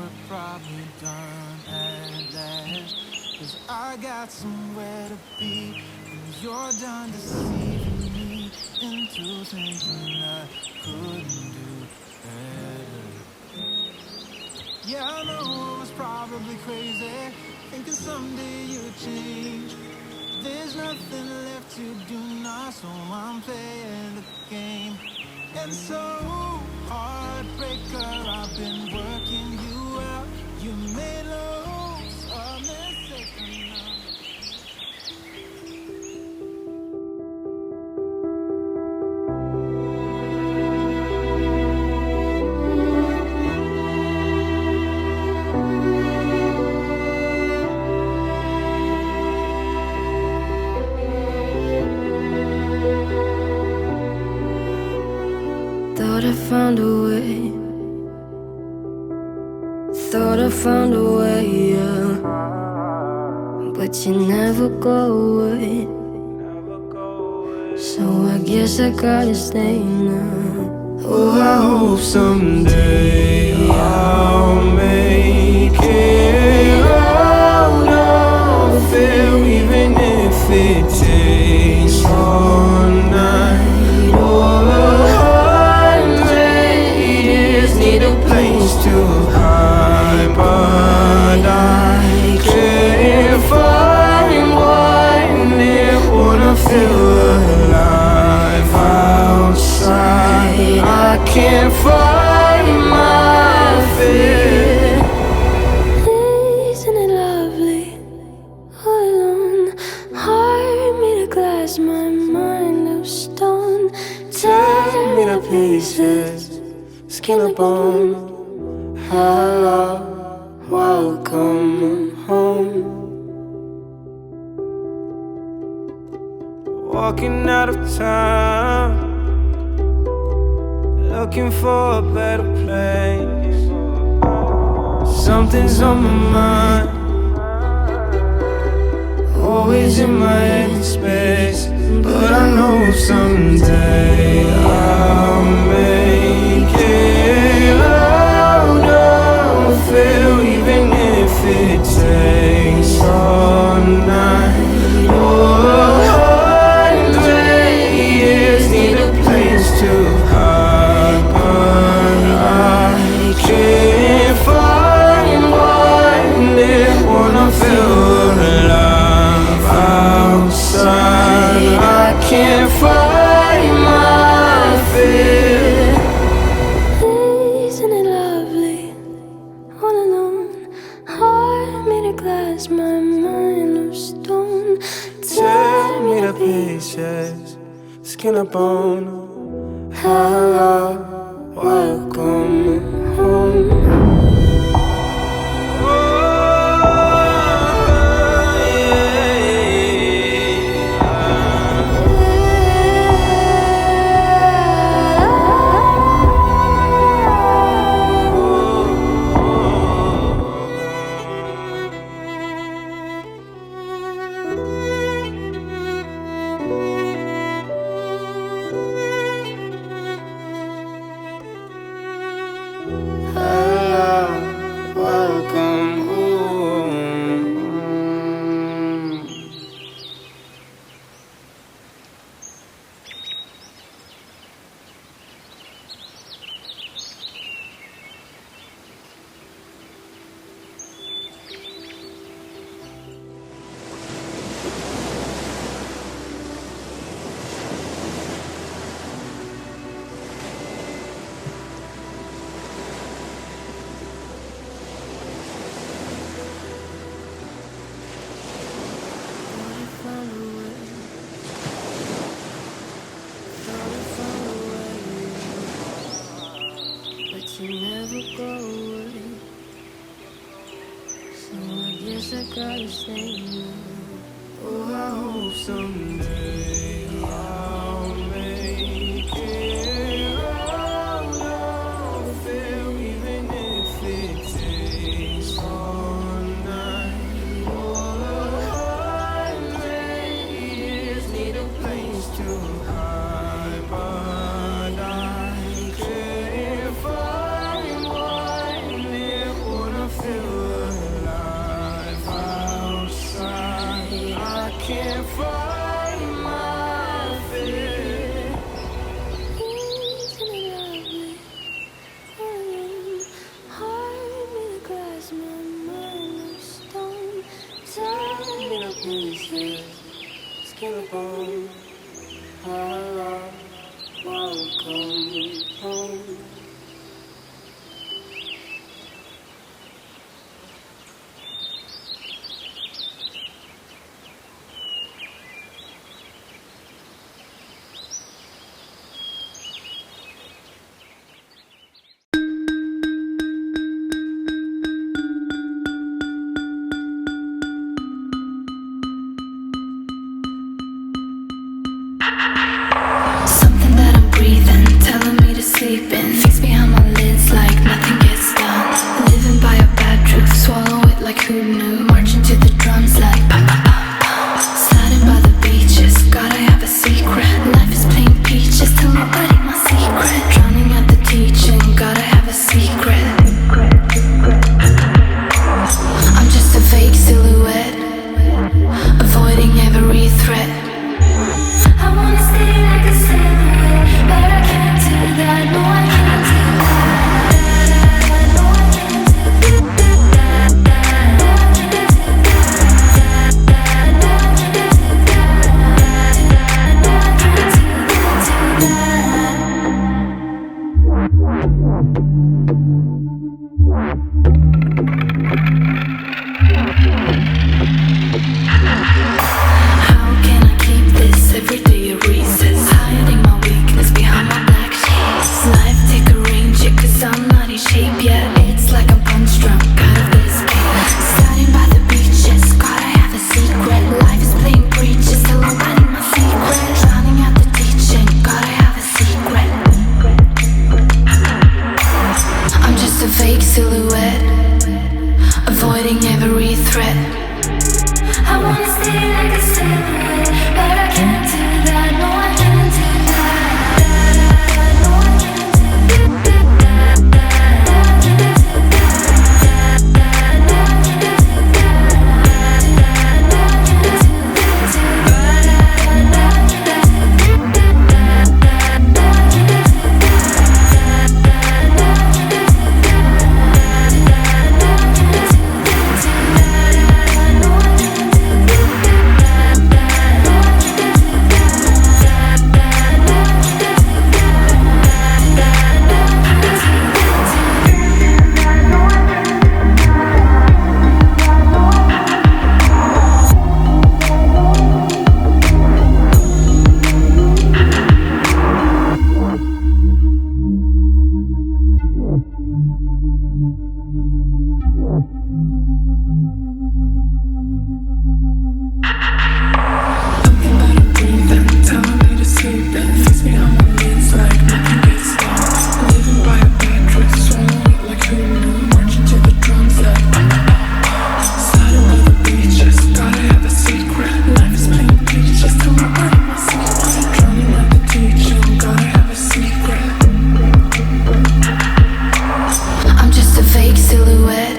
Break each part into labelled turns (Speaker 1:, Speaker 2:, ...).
Speaker 1: we're probably done at last. 'Cause I got somewhere to be, and you're done deceiving me into thinking I couldn't do better. Yeah, I know it was probably crazy, thinking someday you'd change. There's nothing left to do now, so I'm playing the game. And so, heartbreaker, I've been working you out. You made loads of mistakes, but now.
Speaker 2: Thought I found a way. Thought I found a way, yeah. But you never go away. So I guess I gotta stay now.
Speaker 3: Oh, I hope someday I'll make it out of here, even if it takes all night or 100 years. Need a place to hide, but I can't find one. It wanna feel alive outside. I can't find my fear.
Speaker 2: Isn't it lovely? All alone. Heart made of glass, my mind of stone.
Speaker 3: Tear me to pieces, skin and bone. Hello, welcome home. Walking out of town, looking for a better place. Something's on my mind, always in my head space. But I know someday I'll make it out of here, even if it takes all night or 100 years. Need a place to hide, but I can't find one. It wanna feel alive outside. I can't find my fear.
Speaker 2: Isn't it lovely? All alone. Heart made of glass, my mind of stone.
Speaker 3: Tear me to pieces, skin and bone. Hello, welcome home. Hello, welcome home.
Speaker 2: Thought I found a way. Thought I found a way, but you never go away. So I guess I gotta stay now.
Speaker 3: Oh, I hope someday I'll make it out of here, even if it takes all night or 100 years. Need a place to hide, but I can't find one. It wanna
Speaker 2: Is skin and bone. Hello, welcome home.
Speaker 4: Something that I'm breathing, telling me to sleep in. Fix behind my lids like nothing gets done. Living by a bad truth, swallow it like who knew. Marching to the drums like pam pam pam pam. Sliding by the beaches, gotta have a secret. Life is plain peaches, tell nobody my secret. Drowning out the teaching, gotta have a secret. I'm just a fake silhouette, avoiding every threat. I wanna stay like a silhouette, but I can't do that. No, I can't do that. No, I can't do that. No, I can't do that. No, I can't do that. No, I can't do that. How can I keep this every day a recess? Hiding my weakness behind my black sheets. Life take a rain check, 'cause I'm not in shape yet. It's like I'm punch drunk out of this cage. Sliding by the beaches, gotta have a secret. Life is playing preachers, tell nobody my secret. Drowning out the teaching, gotta have a secret. I'm just a fake silhouette, avoiding every threat. I wanna stay like a silhouette, but I can't do that. No, I can't do that. No, I can't do that. No, I can't do that. No, I can't do that. No, I can't do that. No, I can't do that. No, I can't do that. No, I can't do that. No, I can't do that. No, I can't do that. No, I can't do that. No, I can't do that. No, I can't do that.
Speaker 5: Something that I'm breathing, telling me to sleep in. Fix behind my lids like nothing gets done. Living by a bad truth, swallow it like who knew. Marching to the drums like pam pam pam. Sliding by the beaches, gotta have a secret. Life is plain peaches, tell nobody my secret. Drowning out the teaching, gotta have a secret.
Speaker 4: I'm just a fake silhouette,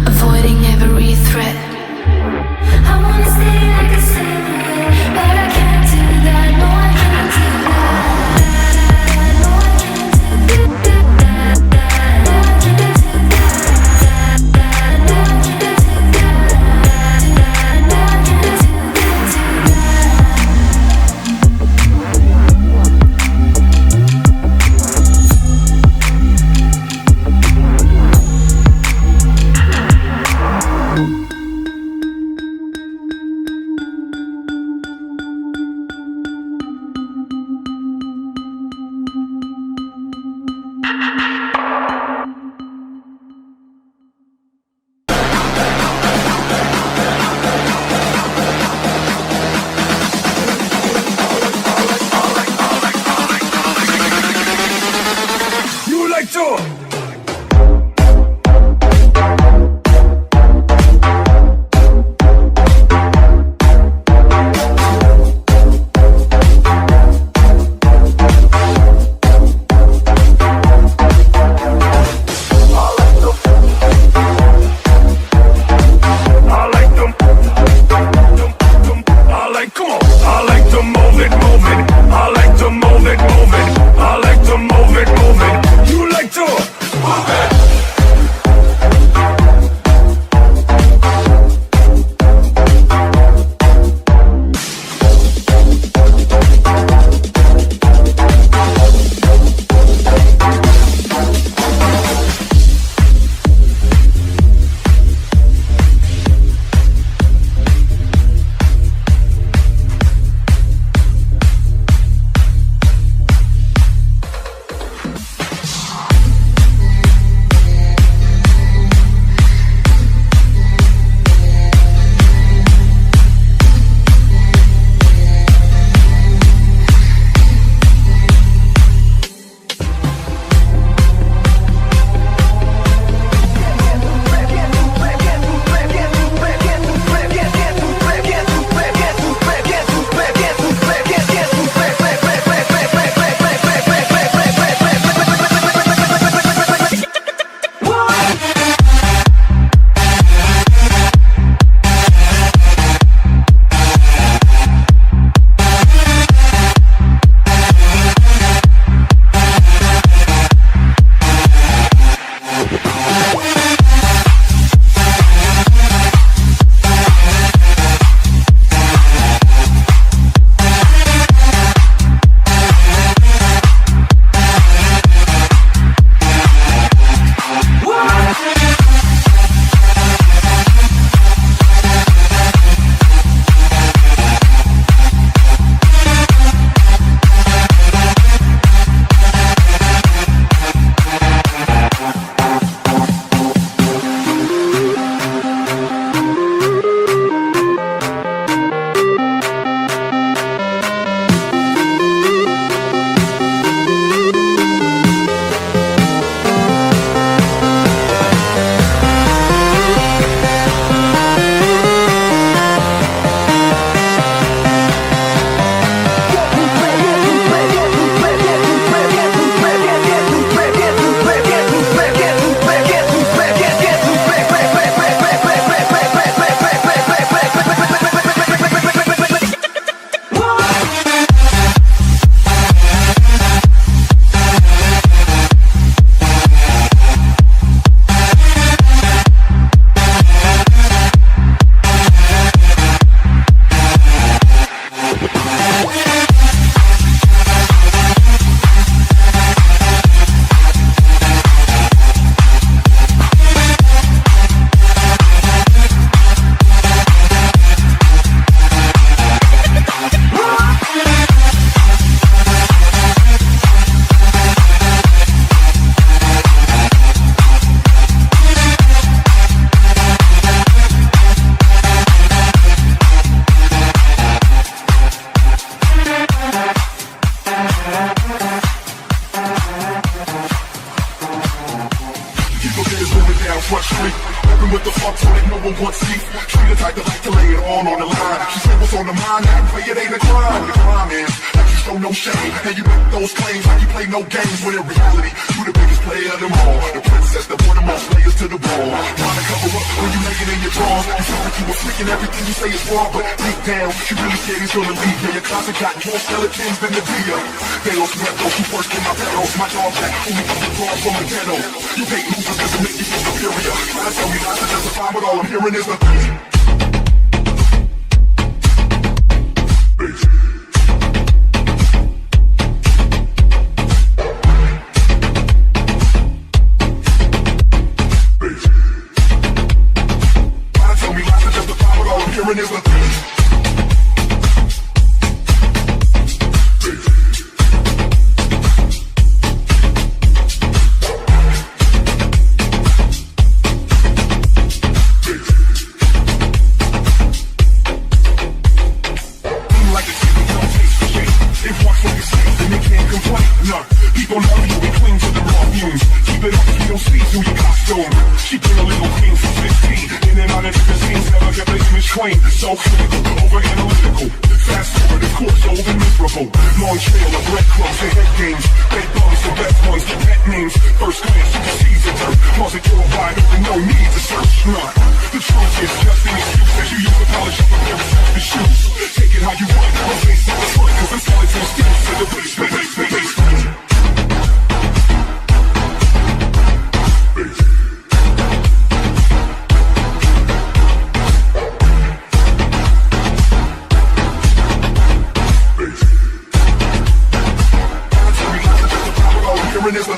Speaker 4: avoiding every threat. I wanna stay like a silhouette, but I can't do that. No, I can't do that. No, I can't do that. No, I can't do that. No, I can't do that. No, I can't do that.
Speaker 3: You like to I like them. I like, come on. I like to move it, move it. I like to move it, move it. I like to move it, move it. You like to
Speaker 6: down Front Street. Open with the fuck so that no one wants see. She the type that like to lay it all on the line. She said what's on the mind, that way it ain't a crime. The crime is that you show no shame, and you make those claims like you play no games. When in reality, you the biggest player of them all. The princess that won the most layers to the ball. Trying to cover up when you laying in your drawers. You feel like you were freaking, everything you say is wrong, but deep down, you really scared he's gonna leave. Yeah, your closet got more skeletons than the deer. They los muertos, you first in my perros. My dog back, only other dog from the ghetto. You hate losers cause it make you feel superior. Try to tell me not to justify, but all I'm hearing is the Try to tell me not to justify, but all I'm hearing is the like a chicken, don't taste the shit. It walks like a snake, and they can't complain. Nah, people love you and cling to the raw fumes. Keep it up, you don't see through your costume. She been a little queen for 15. In and out of different scenes, never kept the image clean. So critical, over analytical. Fast forward, of course, old and miserable. Long trail of breadcrumbs and head games. Bed bugs, the best ones, the pet names. First glance, you can see the dirt. Closet door wide open, no need to search. Nah, the truth is just an excuse that you use to polish up a pair of selfish shoes. Take it how you want, but face it the front, cause I'm skeleton steel to the basement, basement, basement. All I'm hearing is the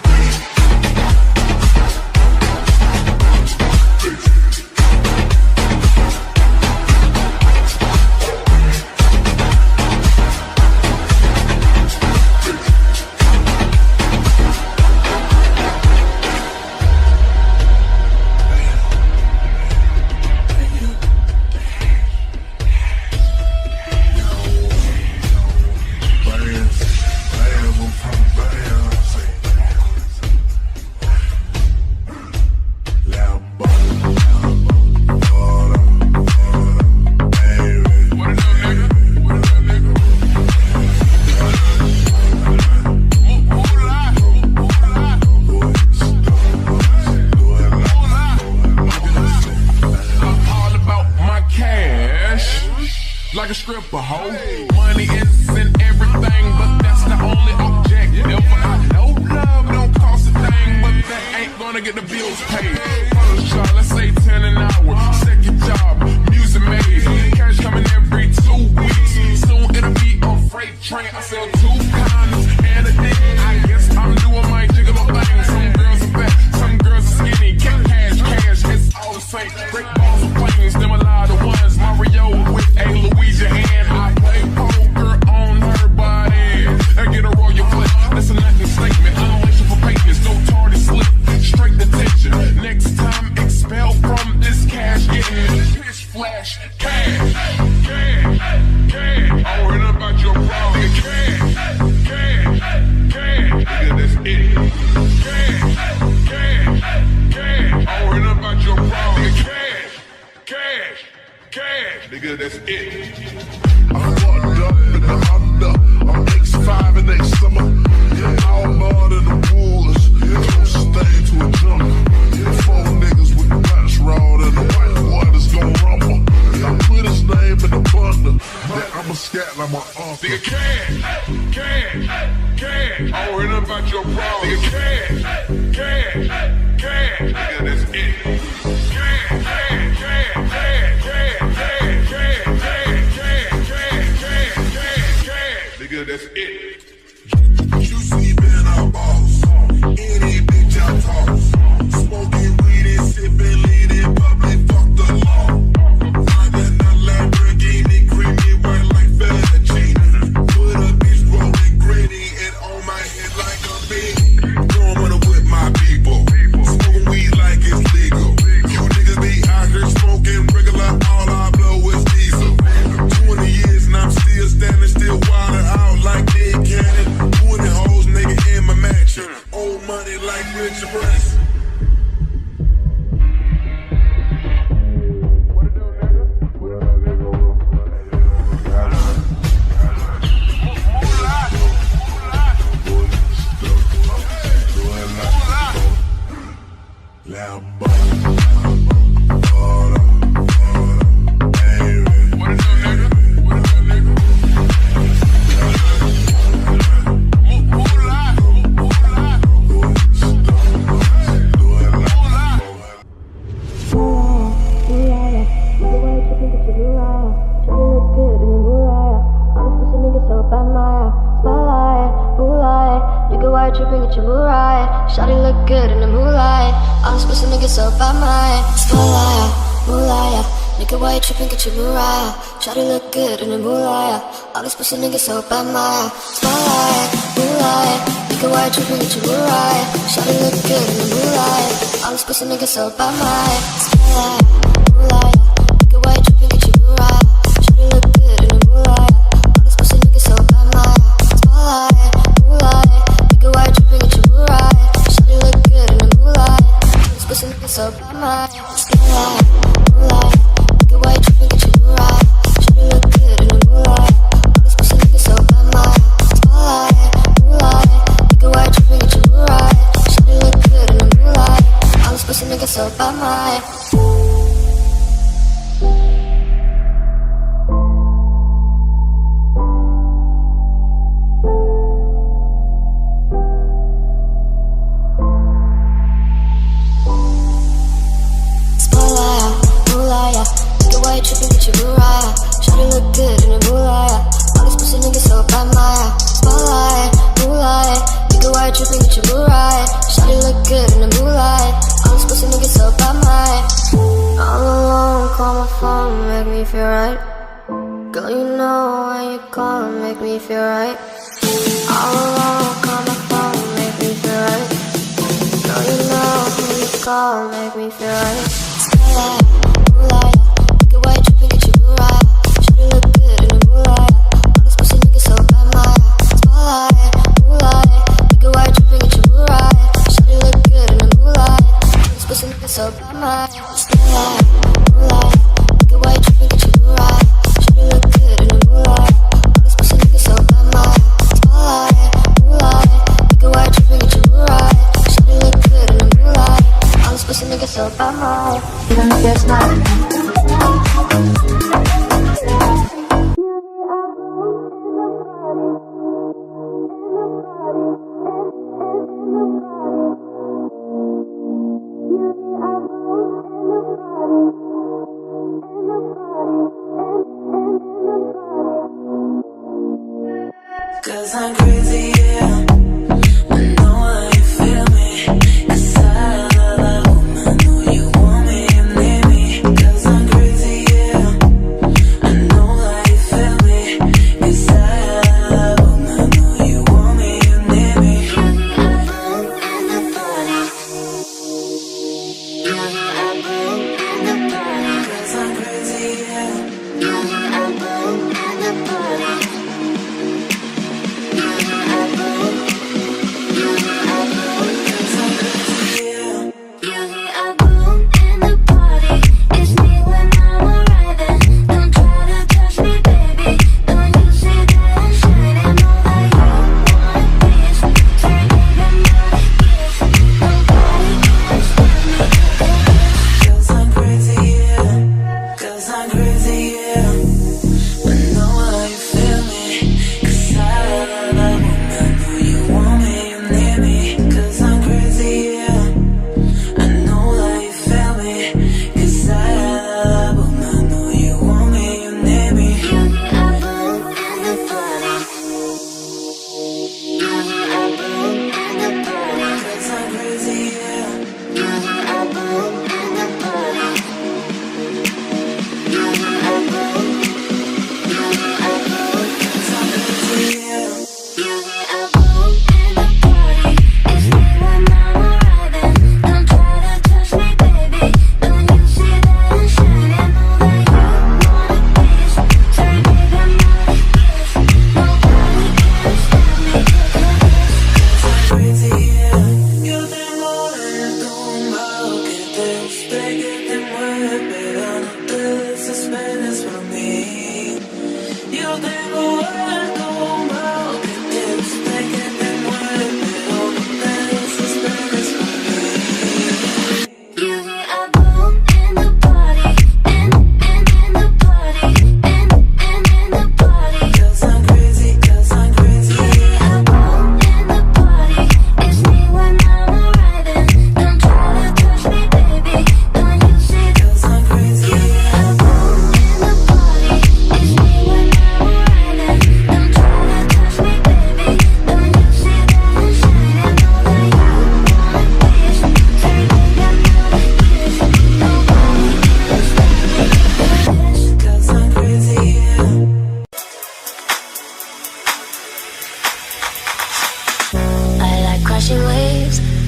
Speaker 7: I'm all about my cash, like a stripper hoe. Money isn't everything, but that's the only objective. I know love don't cost a thing, but that ain't gonna get the bills paid. First job, let's say 10 an hour. Second job, music made. Cash coming every 2 weeks. Soon it'll be a freight train. I sell 2 condoms and a dick. I guess I'm doing my gigolo thing. Some girls are fat, some girls are skinny. Cash, cash, it's all the same. Great balls of flames, them a lot of ones. Mario with a Luigi hand. I play poker on her body. I get a royal flush. That's a nothing statement. Unless for papers, no tardy slip. Straight detention. Next time, expel from this cash. Getting pitch flash. Cash, cash, cash. I don't hear about your problem. Cash, cash, cash. Nigga, that's it. Cash, cash, cash. I don't hear about your problem. Cash, cash, cash. Nigga, that's it.
Speaker 8: I'm fucked up in the Honda. I'm X5 and next summer. All mud in the woods. Closest thing to a jungle. 4 niggas with the match rod and the white boy that's gon' rumble. I put his name in the bundle. Then I'm a scat like my uncle.
Speaker 7: Nigga, cash, cash, cash. I don't hear about your problem. Nigga, cash, cash, cash. Nigga, that's it. Cash, cash, cash, cash, cash, cash, cash, cash, cash, cash, cash. Nigga, that's it.
Speaker 8: Juicy been a boss. Any bitch I toss. Smoking weed and sipping lean in public. Fuck the law. Riding a Lamborghini, creamy white like fettuccine. Put a bitch rolling gritty and on my head like a beanie. Going with my people. Smoking weed like it's legal. You niggas be out here smoking regular. All I blow is diesel. 20 years and I'm still standing, still wildin' out like Nick Cannon. 20 hoes, nigga, in my mansion. Old money like Richard Branson. Lambo.
Speaker 7: What it do, nigga? What it do, nigga? Moolah, moolah, moolah.
Speaker 2: Tripping at your Mariah, shawty look good in the moonlight. All this pussy niggas so by my spotlight, moonlight. Nigga, why you tripping? Get your Mariah, shawty look good in the moonlight. All this pussy niggas so by my spotlight, moonlight. Nigga, why you tripping? Get your Mariah, shawty look good in the moonlight. All this pussy niggas so by my spotlight, moonlight. Nigga, why you tripping? Get your Mariah, shawty look good in the moonlight. All this pussy niggas so by my spotlight, moonlight. Nigga, why you tripping? Get your Mariah, shawty look good in the moonlight. All this pussy niggas so by my spotlight, moonlight. Nigga, why you tripping? Get your Mariah, shawty look good in the moonlight. All this pussy niggas so by my spotlight, moonlight. Nigga, why you tripping? Get your Mariah, shawty look good in the moonlight. All this pussy niggas so by my. Spotlight, moonlight. Nigga, why you tripping? Get your Mariah, shawty look good in the moonlight. All these pussy niggas so by my spotlight, moonlight. Nigga, why you tripping? Get your Mariah, shawty look good in the moonlight. All these pussy niggas so by my. All alone, call my phone, make me feel right. Girl, you know when you call, make me feel right. All alone, call my phone, make me feel right. Girl, you know when you call, make me feel right. Spotlight, moonlight. Nigga, why you tripping? Get your Mariah, shawty look good in the moonlight. All this pussy niggas so by my spotlight, moonlight. Nigga, why you tripping? Get your Mariah, shawty look good in the moonlight. All this pussy niggas so by my spotlight, moonlight. Nigga, why you tripping? Get your Mariah, shawty look good in the moonlight. All this pussy niggas so by my spotlight, moonlight. Nigga, why you tripping? Get your Mariah, shawty look good in the moonlight. All this pussy niggas so by my.
Speaker 4: Even if it's not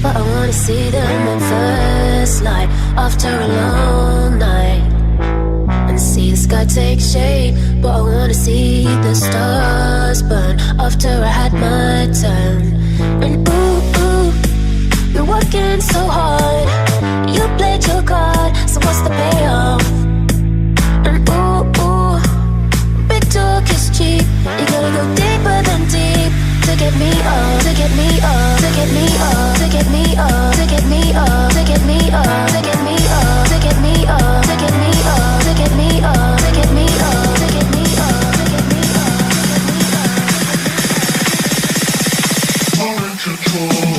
Speaker 4: But I wanna see them at first light after a long night, and see the sky take shape. But I wanna see the stars burn after I had my turn. And ooh, ooh, you're working so hard. You played your card, so what's the payoff? And ooh, ooh, big talk is cheap. You gotta go deeper than deep to get me off, to get me off, to get me off, to get me off, to get me off, to get me off, to get me off, to get me off, to get me off, to get me off, to get me off, to get me off, to get me off.
Speaker 8: I'm in control.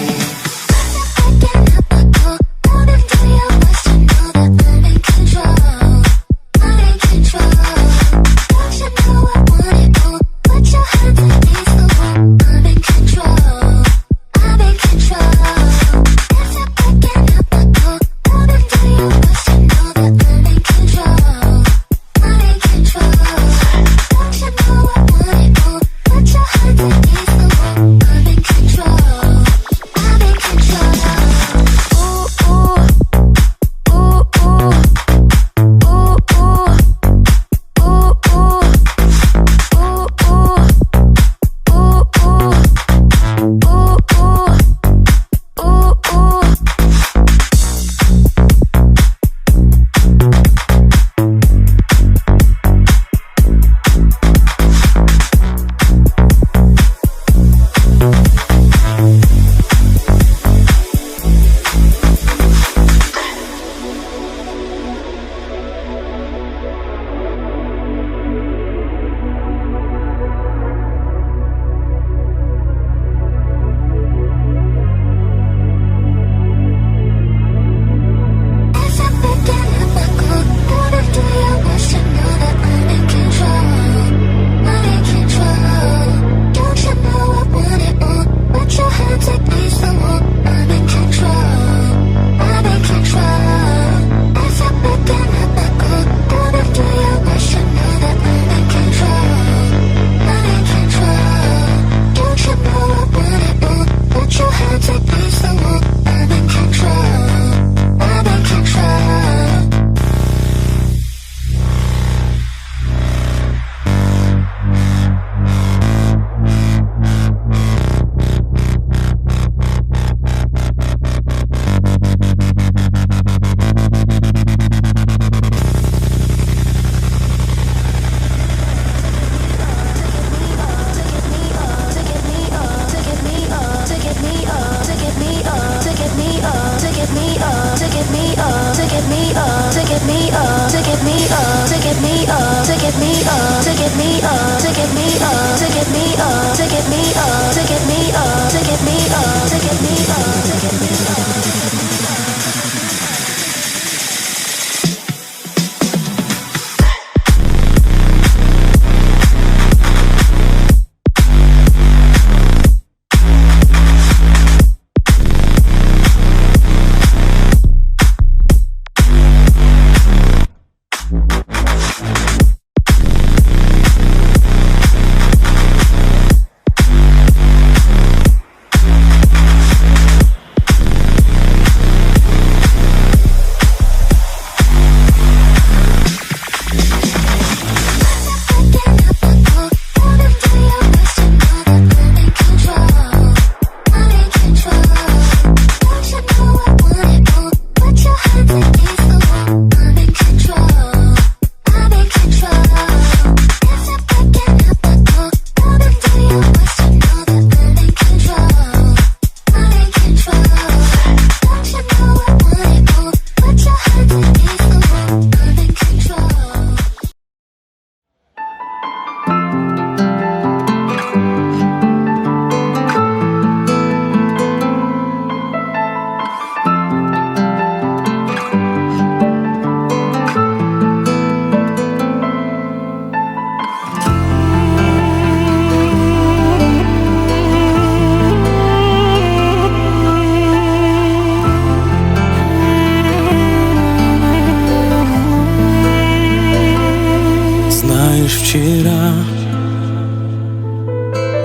Speaker 1: Вчера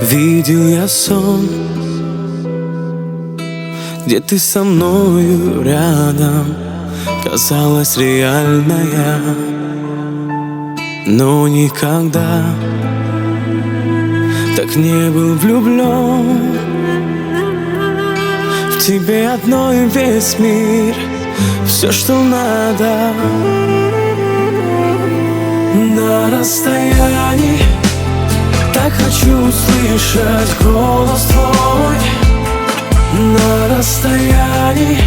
Speaker 1: видел я сон, где ты со мною рядом, казалась реальная, но никогда так не был влюблен. В тебе одной весь мир, все, что надо. На расстоянии так хочу услышать голос твой. На расстоянии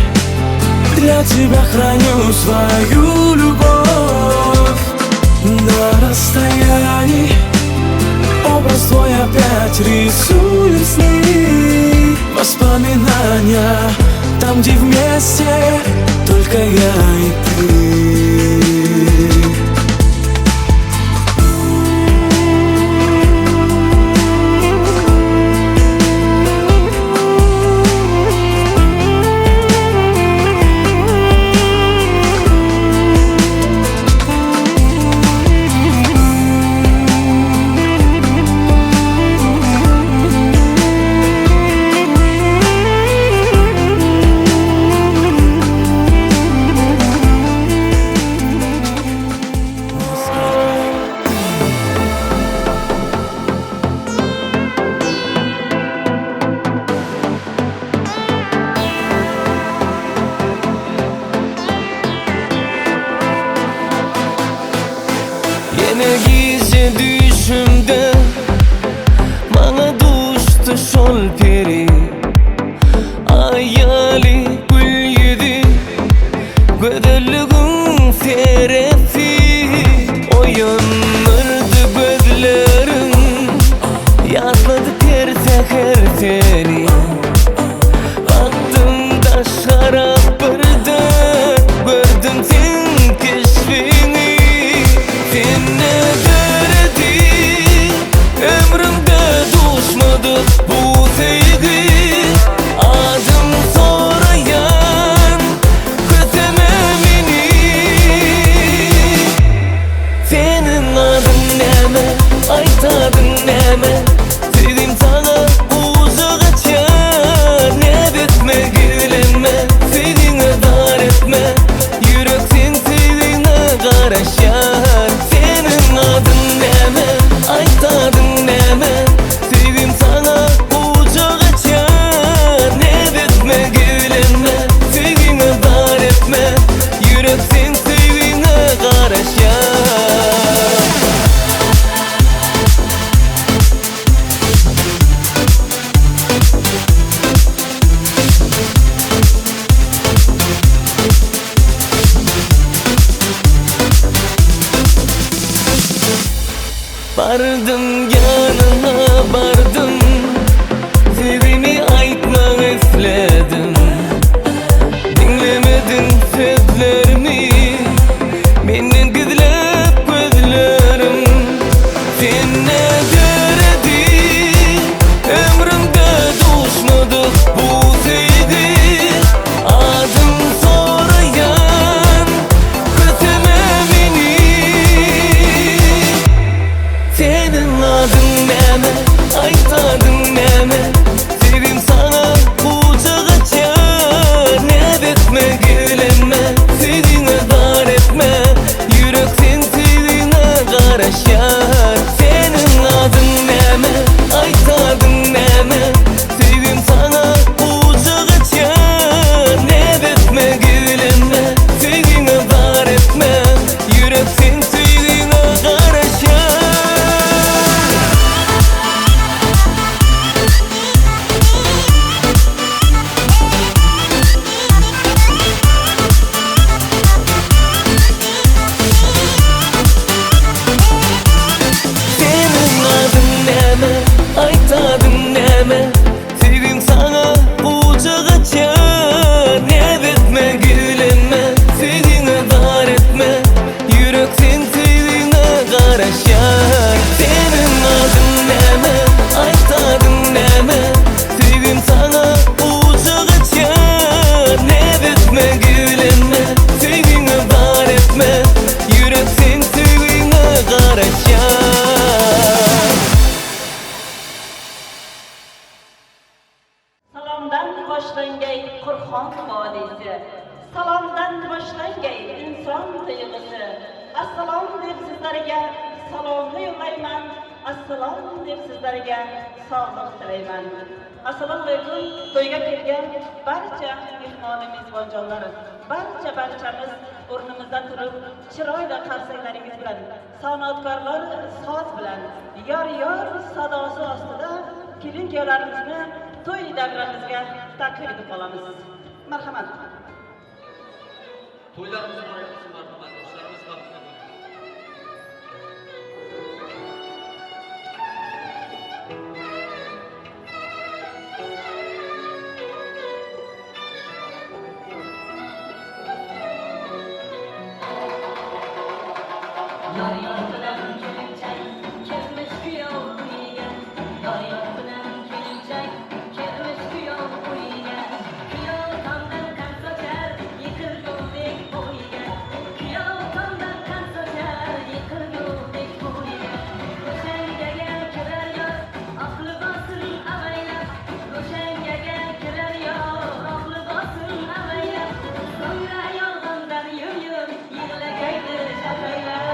Speaker 1: для тебя храню свою любовь. На расстоянии образ твой опять рисует сны, воспоминания, там, где вместе только я и ты.
Speaker 9: Yine gizli düşümde bana düştü şol peri. Ayali gül yüzü, güzelliğin seresi. Oyanırdı gözlerin, yatladı ter seher seni. Baktım taşlara birden, gördüm sen keşfini. Seni derdi, ömrümde düşmedi bu sevgi. Adım sorayan köteme beni. Senin adın neme, aytadın neme? Sevdim sana kuzu kaçar. Ne etme gülünme, sevdiğine dar etme. Yürek sen sevdiğine karışar. Senin adın neme, aytadın neme? Sevdim sana kuzu kaçar. Ne etme gülünme, sevdiğine dar etme. Yürek sen sevdiğine karışar. Bardım yanına bardım, sevimi aytmak istedim. Dinlemedin sözlerimi, benden gizlep gözlerim. Sen ne derdi, ömrümde düşmedi bu sevgi. Adım sorayan köteme beni. Senin adın neme, aytadın neme? Sevim sana kucak açar. Ne etme gülüm.
Speaker 10: Qurxon vodiysi. Salomdan boshlangay inson tuyg'usi. Assalom deb sizlarga salomni yo'llayman. Assalom deb sizlarga sog'liq tilayman. Assalomu alaykum to'yga kelgan barcha mehmon mezbonjonlar. Barcha barchamiz o'rnimizdan turib chiroyli qarsaklaringiz bilan, san'atkorlar soz bilan, yor yor sadosi ostida kelin kuyovlarimizni to'y davramizga taklif etib qolamiz. Marhamat.
Speaker 11: To'ylarimiz muborak bo'lsin, marhamat. Ishlarimiz baxtli bo'lsin.
Speaker 12: Yor yor bilan kelinchak kelmish kuyov uyiga. Yor yor bilan kelinchak kelmish kuyov uyiga. Kuyov tomdan qan sochar yiqilgudek bo'yiga. Kuyov tomdan qan sochar yiqilgudek bo'yiga. Ro'shangaga kirar yor oq libosin avaylab. Ro'shangaga kirar yor oq libosin avaylab. So'ngra yolg'ondan yum-yum yig'lagaydi shaqaylab.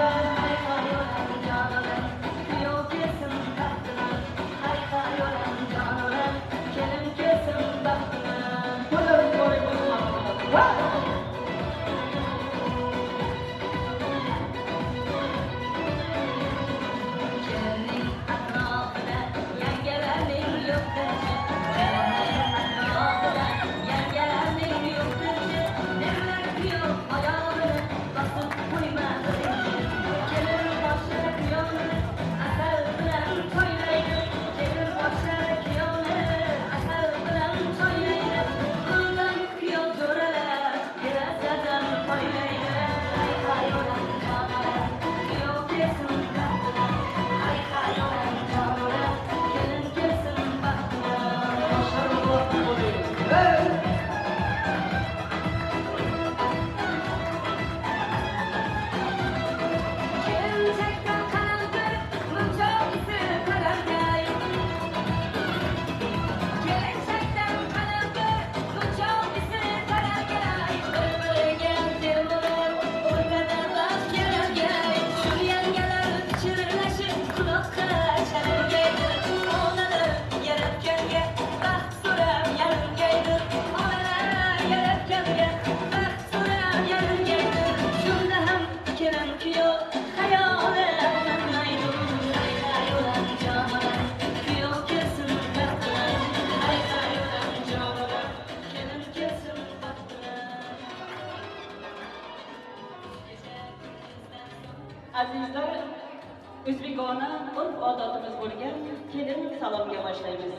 Speaker 10: Azizlar, o'zbekona urf-odatimiz bo'lgan kelin salomga boshlaymiz.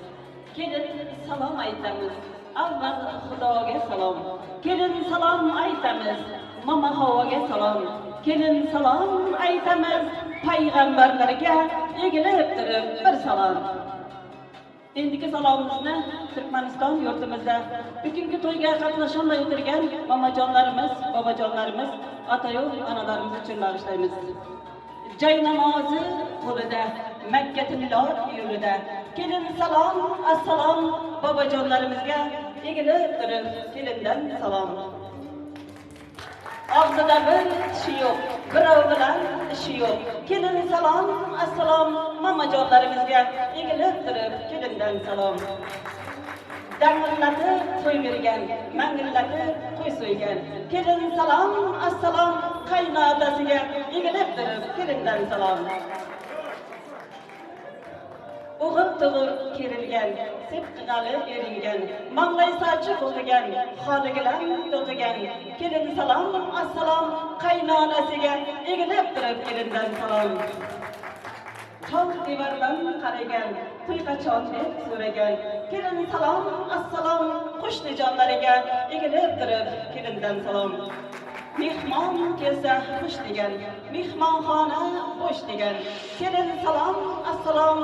Speaker 10: Kelin salom aytamiz. Avval Xudoga salom. Kelin salom aytamiz. Mama Havoga salom. Kelin salom aytamiz. Payg'ambarlarga egilib turib bir salom. Endigi salomimizni Turkmaniston yurtimizda bugungi to'yga qatnasholmay o'tirgan mamajonlarimiz, bobojonlarimiz, atayu onalarimiz uchun bag'ishlaymiz. Jay namozi qo'lida, Makka milod yo'lida. Kelin salom, assalom bobojonlarimizga egilib turib kelindan salom. Og'zida bir tishi yo'q, birov bilan ishi yo'q. Kelin salom, assalom mamajonlarimizga egilib turib kelindan salom. Dang'illatib to'y bergan, mangillatib qo'y so'ygan. Kelin salom, assalom qaynotasiga egilib turib kelindan salom. O'g'il tug'ur kerilgan, sep qig'ali eringan, manglay sochi o'qigan, xoli gilam to'qigan. Kelin salom, assalom qaynonasiga egilib turib kelindan salom. Tog' devordan qaragan, to'y qachon deb so'ragan. Kelin salom, assalom qo'shnijonlariga egilib turib kelindan salom. Mehmon kelsa xush degan, mehmonxona bo'sh degan. Kelin salom, assalom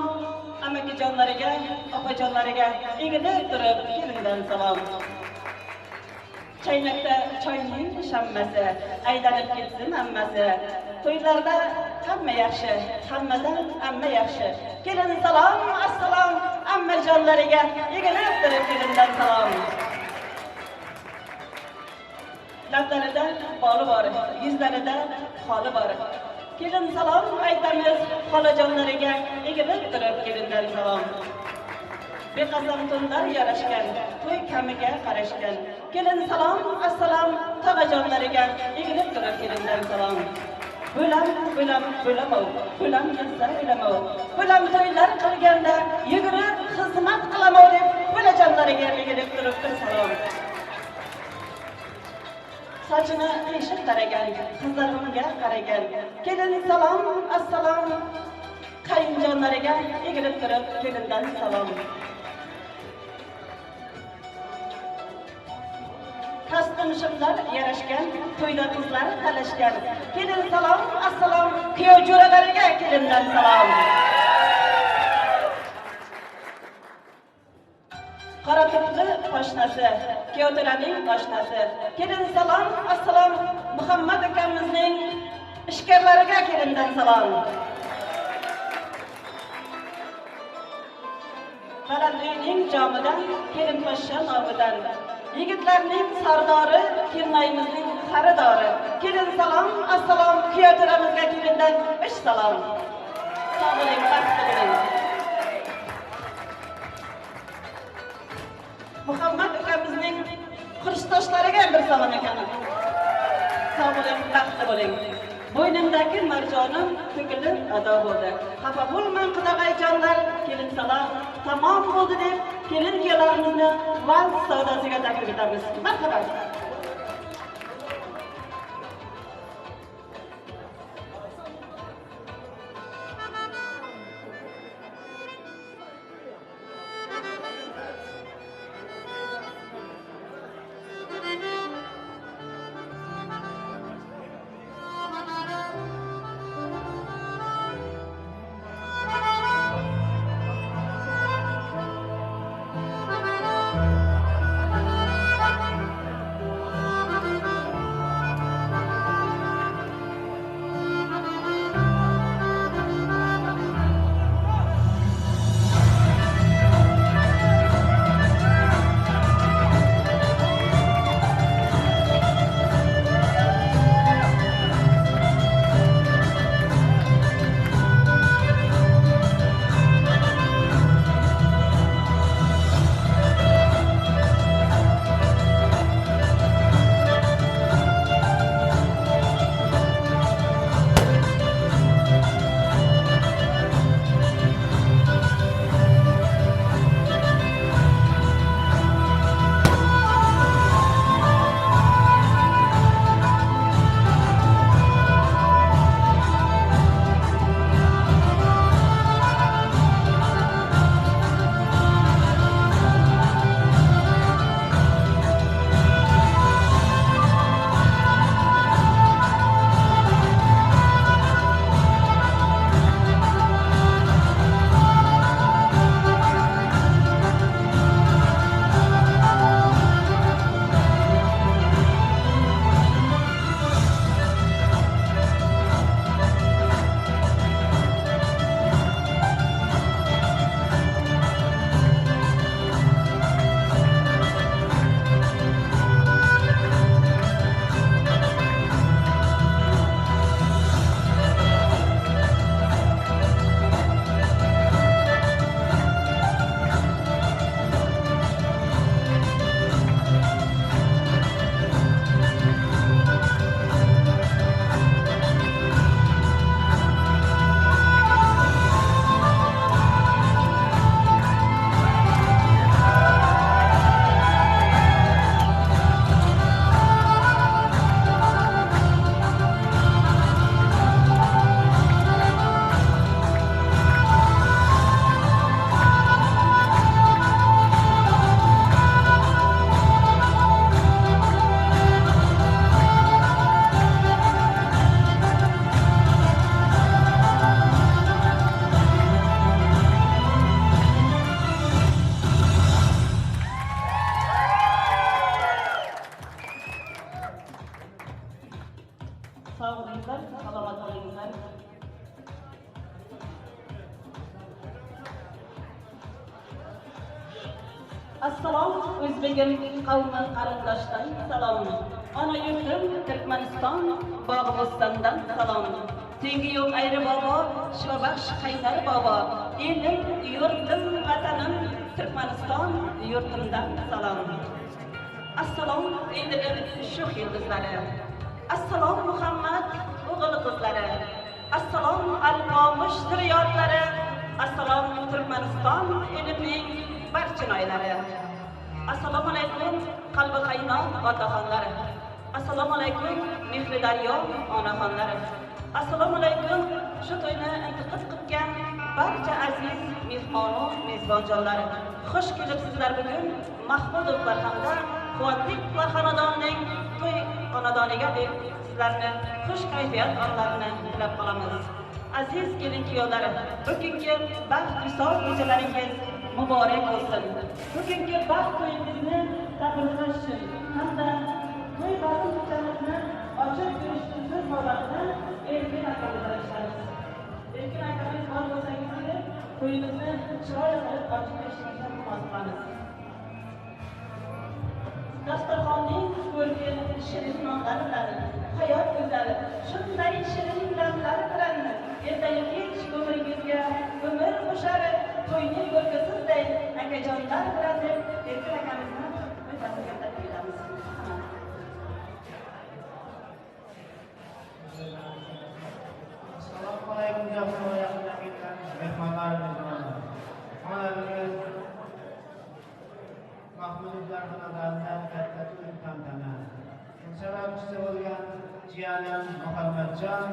Speaker 10: amakijonlariga, opajonlariga egilib turib kelindan salom. Chaynakda choyning shammasi, aylanib ketsin hammasi. To'ylarda hamma yaxshi, hammadan amma yaxshi. Kelin salom, assalom ammajonlariga egilib turib kelindan salom. Lablarida boli bor, yuzlarida xoli bor. Kelin salom aytamiz xolajonlariga, egilib turib kelindan salom. Beqasam tunlar yarashgan, to'y kamiga qarashgan. Kelin salom, assalom tog'ajonlariga, egilib turib kelindan salom. Bo'lam, bo'lam, bo'lamov, bo'lam kelsa o'lamov. Bo'lam to'ylar qilganda yugurib xizmat qilamov deb bo'lajonlariga egilib turib bir salom. Sochini qiyshiq taragan, qizlar unga qaragan. Kelin salom, assalom qayinjonlariga egilib turib kelindan salom. Kostyum shimlar yarashgan, to'yda qizlar talashgan. Kelin salom, assalom kuyov jo'ralariga kelindan salom. Qora tupli poshnasi, kuyovto'raning oshnasi. Kelin salom, assalom Muhammad akamizning ishkarlariga kelindan salom. Baland uyning jomidan, kelin poshsha nomidan. Yigitlarning sardori, kelinoyimizning xaridori. Kelin salom, assalom kuyovto'ramizga kelindan 3 salom. Sog' bo'ling, baxtli bo'ling. Muhammad ukamizning qursdoshlariga bir salom ekan. Sog' bo'ling, baxtli bo'ling. Bo'ynimdagi marjonim to'kilib ado bo'ldi. Xafa bo'lmang qudag'ayjonlar, kelin salom tamom bo'ldi deb kelin kuyovlarimizni vals savdosiga taklif etamiz. Marhamat. Assalom o'zbegim qavmi qarindoshdan salom. Ona yurtim Turkmaniston bog'bostondan salom. Tengi yo'q ayri bobo, shifobaxsh qaynar bobo. Elim, yurtim, vatanim Turkmaniston yurtimdan salom. Assalom ey dilim sho'x yulduzlari. Assalom Muhammad o'g'il qizlari. Assalom Alpomish zurriyotlari. Assalom Turkmaniston elimning barcha noylari. Assalomu alaykum qalbi qaynoq otaxonlar. Assalomu alaykum mehri daryo onaxonlar. Assalomu alaykum shu to'yni intiqib qilgan barcha aziz mehmon va mezbonjonlar. Xush kelibsizlar bugun Mahmudovlar hamda Quvvatlilar xonadonining to'y xonadoniga deb sizlarni xush kayfiyat onlarini tilab qolamiz. Aziz kelin kuyovlar, bugungi baxt visol kechalaringiz muborak bo'lsin. Bugungi baxt to'yingizni tabriklash uchun hamda to'y bazm kechamizni ochib berish uchun so'z navbatini Erkin akamizdan eshitamiz. Erkin akamiz bor bo'lsangiz kelib, to'yimizni chiroyli qilib ochib berishingizni iltimos qilamiz. Dasturxonning ko'rki shirin nonlari bilan, hayot go'zal, shunday shirin damlari bilan ertayu kech umringizga umr qo'shar, to'yning ko'rki sizday akajonlar bilan deb Erkin akamizni o'rtasiga taklif etamiz.
Speaker 13: Assalomu alaykum jahon yaqinlar, mehmonlar, mezbonlar. Mana bugun Mahmudovlar xonadonida katta to'y tantana. Sababchisi bo'lgan jiyanim Muhammadjon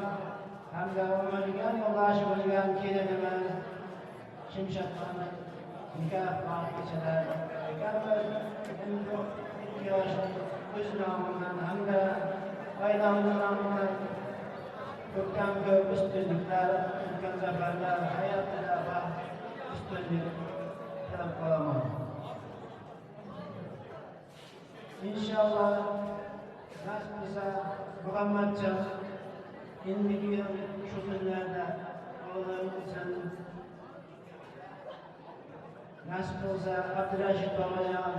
Speaker 13: hamda umrga yo'ldosh bo'lgan kelinimiz Shimshatxon nikoh kechalar ekanmiz. Endi ikki yosh o'z nomidan hamda oilamiz nomidan ko'pdan ko'p ustunliklar, ulkan zafarlar, hayotida baxt, ustunlik tilab qolaman. Inshaalloh nasib bo'lsa Muhammadjon endigi yil shu kunlarda o'g'lim bo'lsin. Nasib bo'lsa Abdurashid bobojon,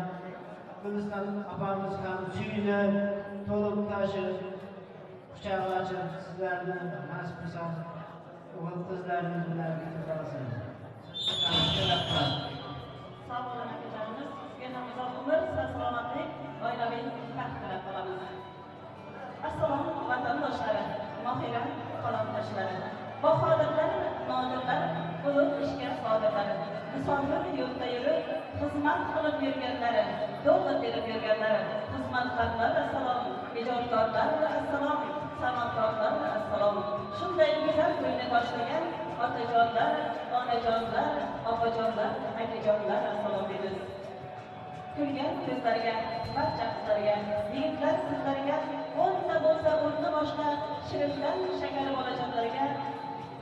Speaker 13: Guliston opamiz ham suyunib, to'lib toshib, quchoq ochib sizlarni nasib bo'lsa o'g'il qizlaringiz bilan kutib olsin.
Speaker 10: Sog' bo'ling akajonimiz, sizga ham uzoq umr, salomatlik, oilaviy baxt tilab qolamiz. Assalom vatandoshlari, mohira qalamdoshlari, bahodirlar, nodirlar, ulug' ishga sodiqlari, musofir yo'lda yurib, xizmat qilib yurganlari, to'g'ri terib yurganlari, xizmatkorlar assalom, ijodkorlar assalom, san'atkorlar assalom. Shunday go'zal to'yni boshlagan otajonlar, onajonlar, opajonlar, akajonlar assalom deymiz. Kulgan ko'zlarga, barcha qizlarga, yigitlar sizlarga, o'nta bo'lsa o'rni boshqa shirindan shakari bolajonlarga,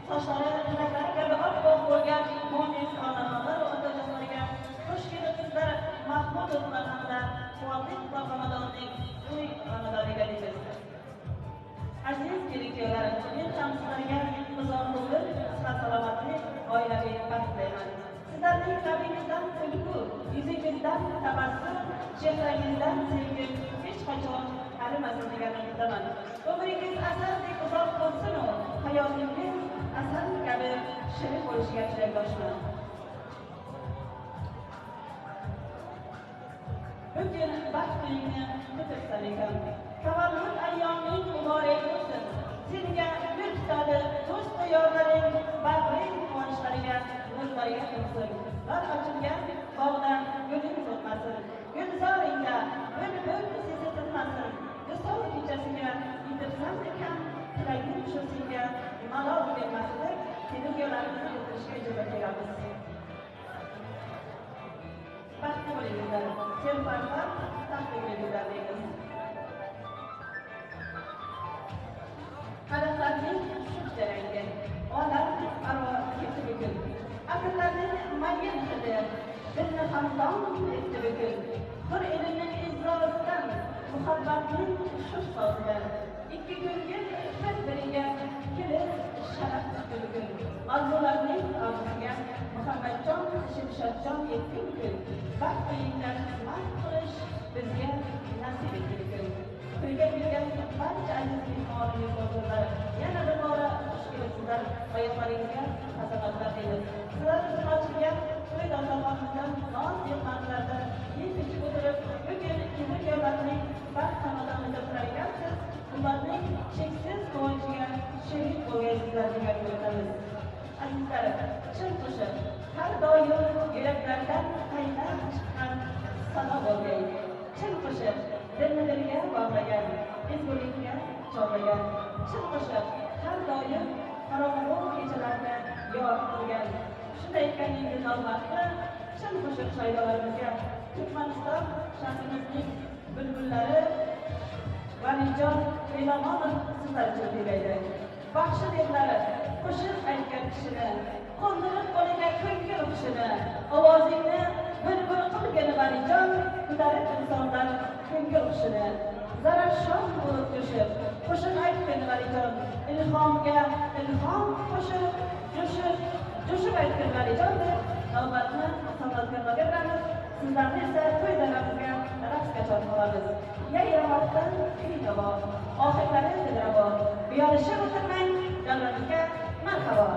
Speaker 10: sochlari tilaklari kabi oppoq bo'lgan munis onaxonlar va otajonlarga xush kelibsizlar Mahmudovlar hamda Quvvatlilar xonadonining to'y xonadoniga deymiz. Aziz kelin kuyovlar, men ham sizlarga uzoq umr, sihat salomatlik, oilaviy baxt tilayman. Sizlarning qalbingizdan kulgu, yuzingizdan tabassum, chehrangizdan sevgi hech qachon arimasin degan umiddaman. Umringiz asaldek uzoq bo'lsin-u, hayotingiz asal kabi shirin bo'lishiga tilakdoshman. Bugun baxt to'yingni kutibsan ekan. Tavallud ayyoming muborak bo'lsin. Senga gul tutadi do'st yorlaring, bag'ring quvonchlariga nurlariga to'lsin. G'ar ochilgan bog'dan guling so'lmasin. Gulzoringda bulbul sesi tinmasin. Visol kechasiga yetirsan ekan, tilagim shu senga malol kelmasin deb kelin kuyovlarimizni yetirishga ijozat beramiz. Baxtli bo'linglar, serfarzand taxtli bo'linglar deymiz. Qadahlarning shuncha rangi, olam aro ketdi bugun. Atirlarning mayin hidi, dilni xamdon etdi bugun. Hur elimning izrozidan, muhabbatning shuh sozidan. Ikki ko'ngil bir-biriga kelib sharaf tutguli kun. Orzularning orzusiga Muhammadjon Shimshadjon yetgan kun. Baxt o'yindan mast qilish bizga nasib etguli kun. To'yga kelgan barcha aziz mehmonlar, yana bir bora xush kelibsizlar. Oyoqlaringizga hasanatlar deymiz. Sizlar uchun ochilgan to'y dasturxonimizdan non dehqonlarda yeb ichib o'tirib, bugun kelin kuyovlarning baxt xonadonida turar ekansiz, ularning cheksiz quvonchiga sherik bo'lgansizlar degan umidamiz. Azizlar, chin qo'shiq har doim yuraklardan qaynab chiqqan sado bo'lgay. Chin qo'shiq dilni dilga bog'lagan, ezgulikka chorlagan. Chin qo'shiq har doim qorong'u kechalarni yor qilgan. Shunday ekan, endi navbatni chin qo'shiq shoirlarimizga Turkmaniston shahrimizning bulbullari Valijon Elamonov sizlar uchun kuylaydi. Baxshi devlari qo'shiq aytgan kishini, qo'ndirib qo'liga ko'ngil qushini, ovozingni bulbul qilgin Valijon, ko'tarib insonlar ko'ngil qushini. Zarafshon bo'lib jo'shib, qo'shiq aytgin Valijon, ilhomga ilhom qo'shib, jo'shib, jo'shib aytgin Valijon deb navbatni san'atkorlarga beramiz. Sizlarni esa to'y daramizga raqsga chorlamiz. Yayramoqdan kuy navo, ohanglari dilrabo. Uyalishib o'tirmang, davramizga marhabo.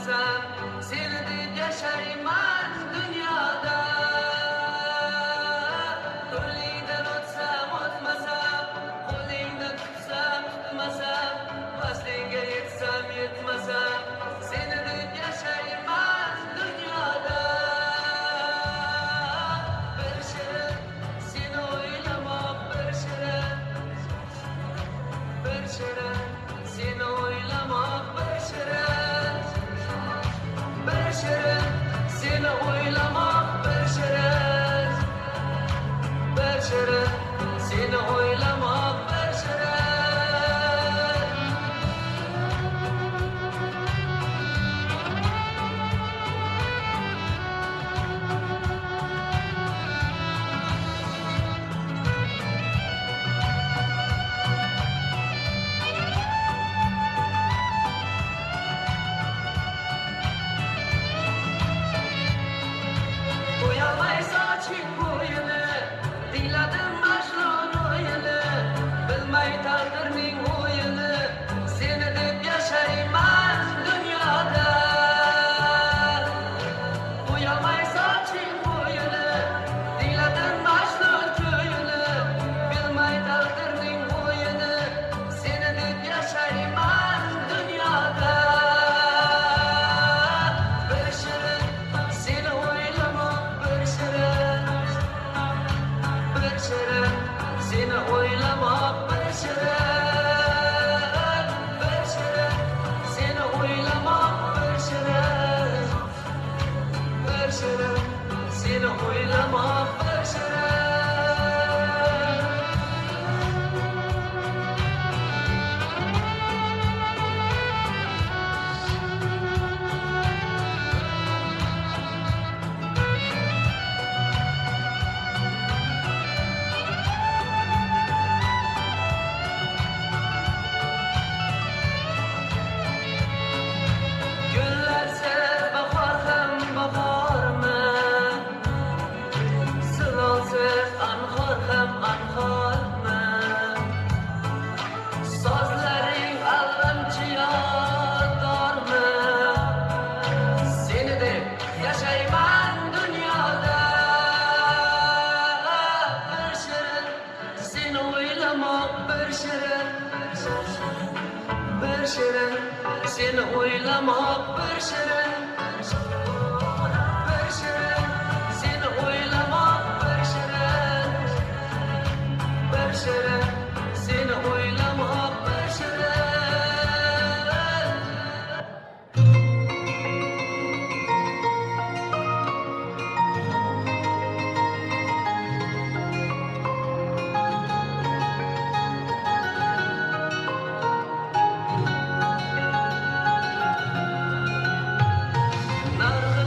Speaker 9: o'tmasam, seni deb yashayman dunyoda. Qo'lingdan o'tsam o'tmasam, qo'lingdan tutsam tutmasam, vaslingga yetsam yetmasam, seni deb yashayman dunyoda. Bir shirin seni o'ylamoq, bir shirin, bir shirin seni o'ylamoq, bir shirin, bir shirin seni o'ylamoq, bir shirin, bir shirin seni o'ylamoq, bir shirin. Qo'yolmay soching bo'yini, tingladim Majnun o'yini, bilmay taqdirning o'yini, seni deb yashayman dunyoda. Qo'yolmay soching bo'yini, tingladim Majnun kuyini, bilmay taqdirning o'yini, seni deb yashayman dunyoda. Bir shirin seni o'ylamoq, bir shirin, bir shirin seni o'ylamoq, bir shirin, bir shirin seni o'ylamoq, bir shirin, bir shirin seni o'ylamoq, bir shirin. Gullarsiz bahor ham bahormi? Silovsiz anhor ham anhormi? Sozlaring alvamchi yodgormi? Seni deb yashayman dunyoda. Bir shirin seni o'ylamoq, bir shirin, bir shirin seni o'ylamoq, bir shirin, bir shirin seni o'ylamoq, bir shirin, bir shirin seni o'ylamoq, bir shirin. Narg'i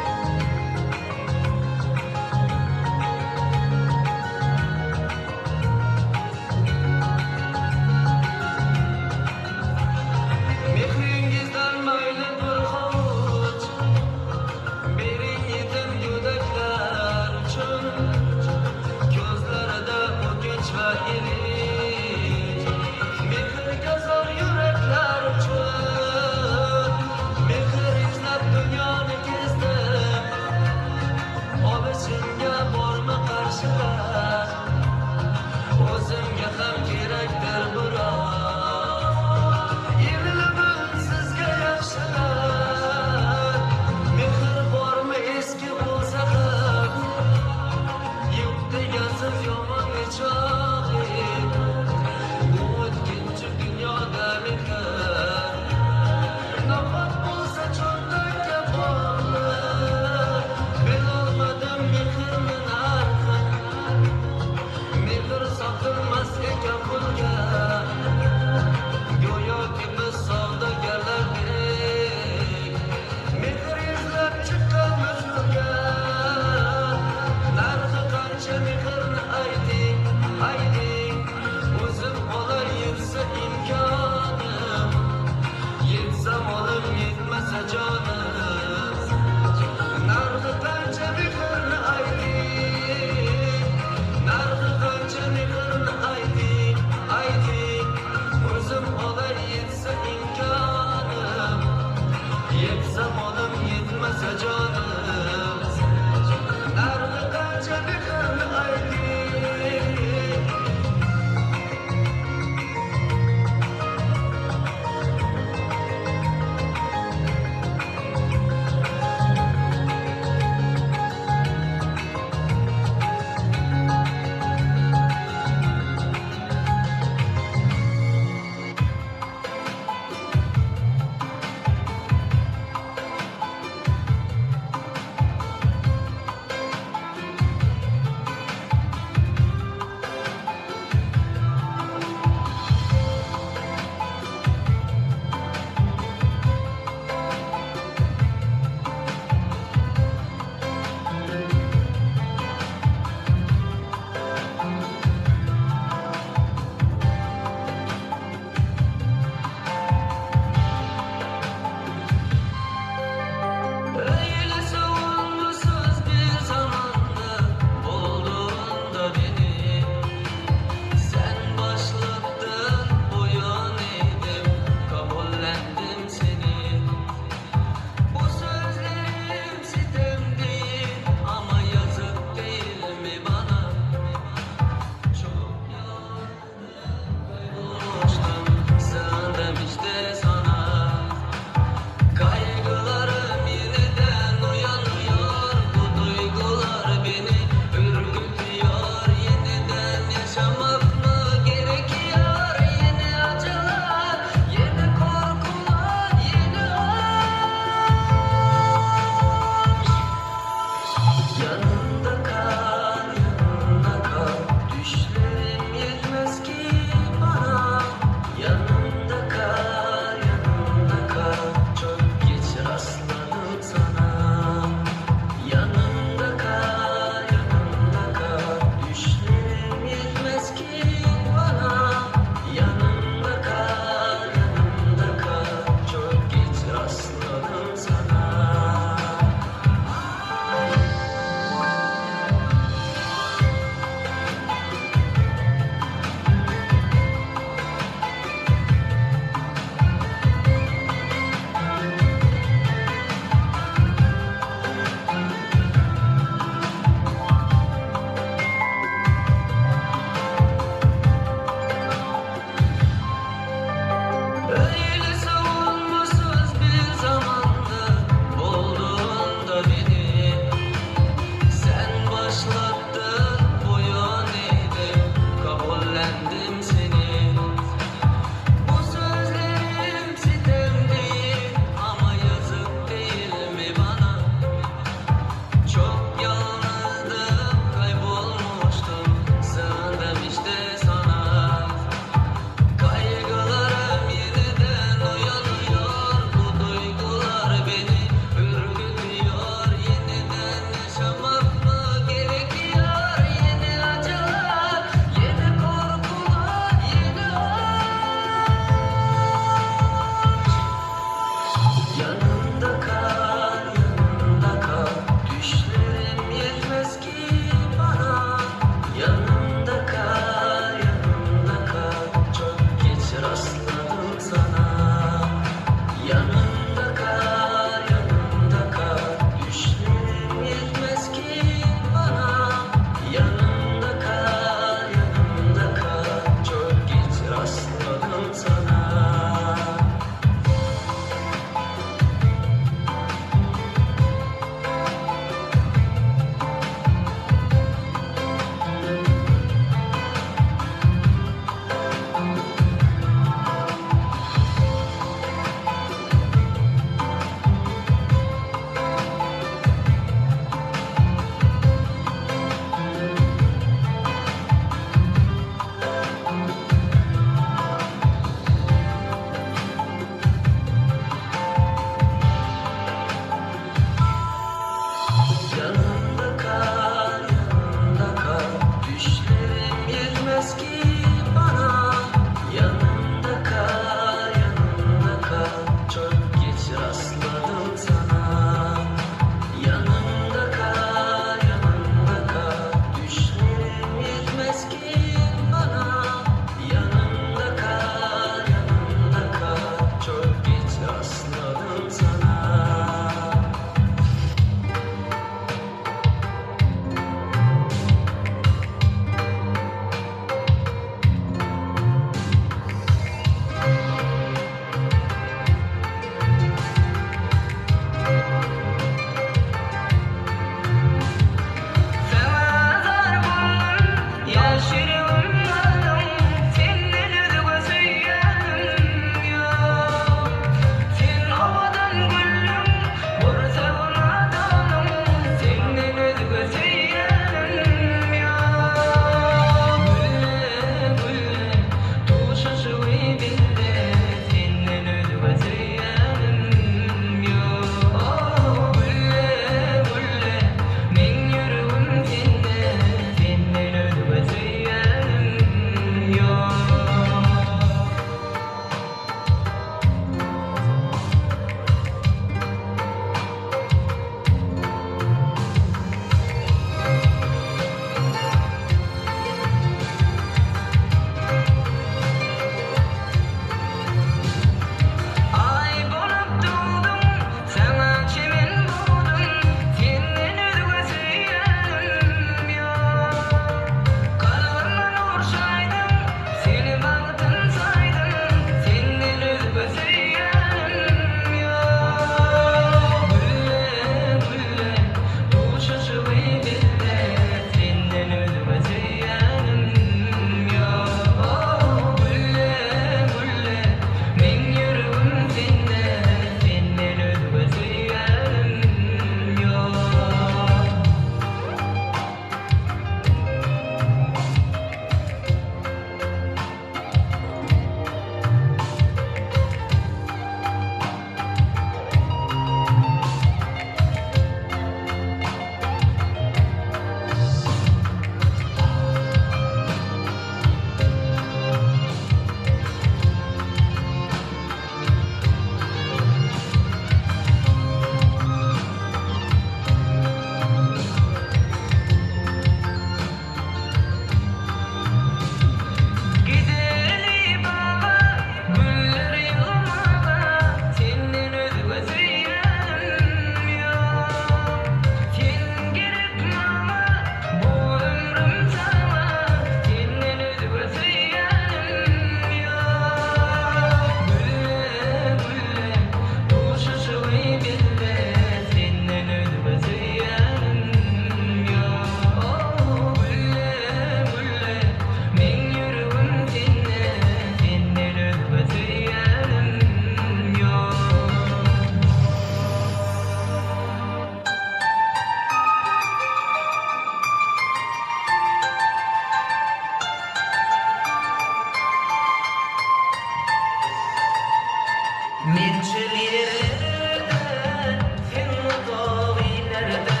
Speaker 9: Men çöl yerlerde, sen uzak illerde.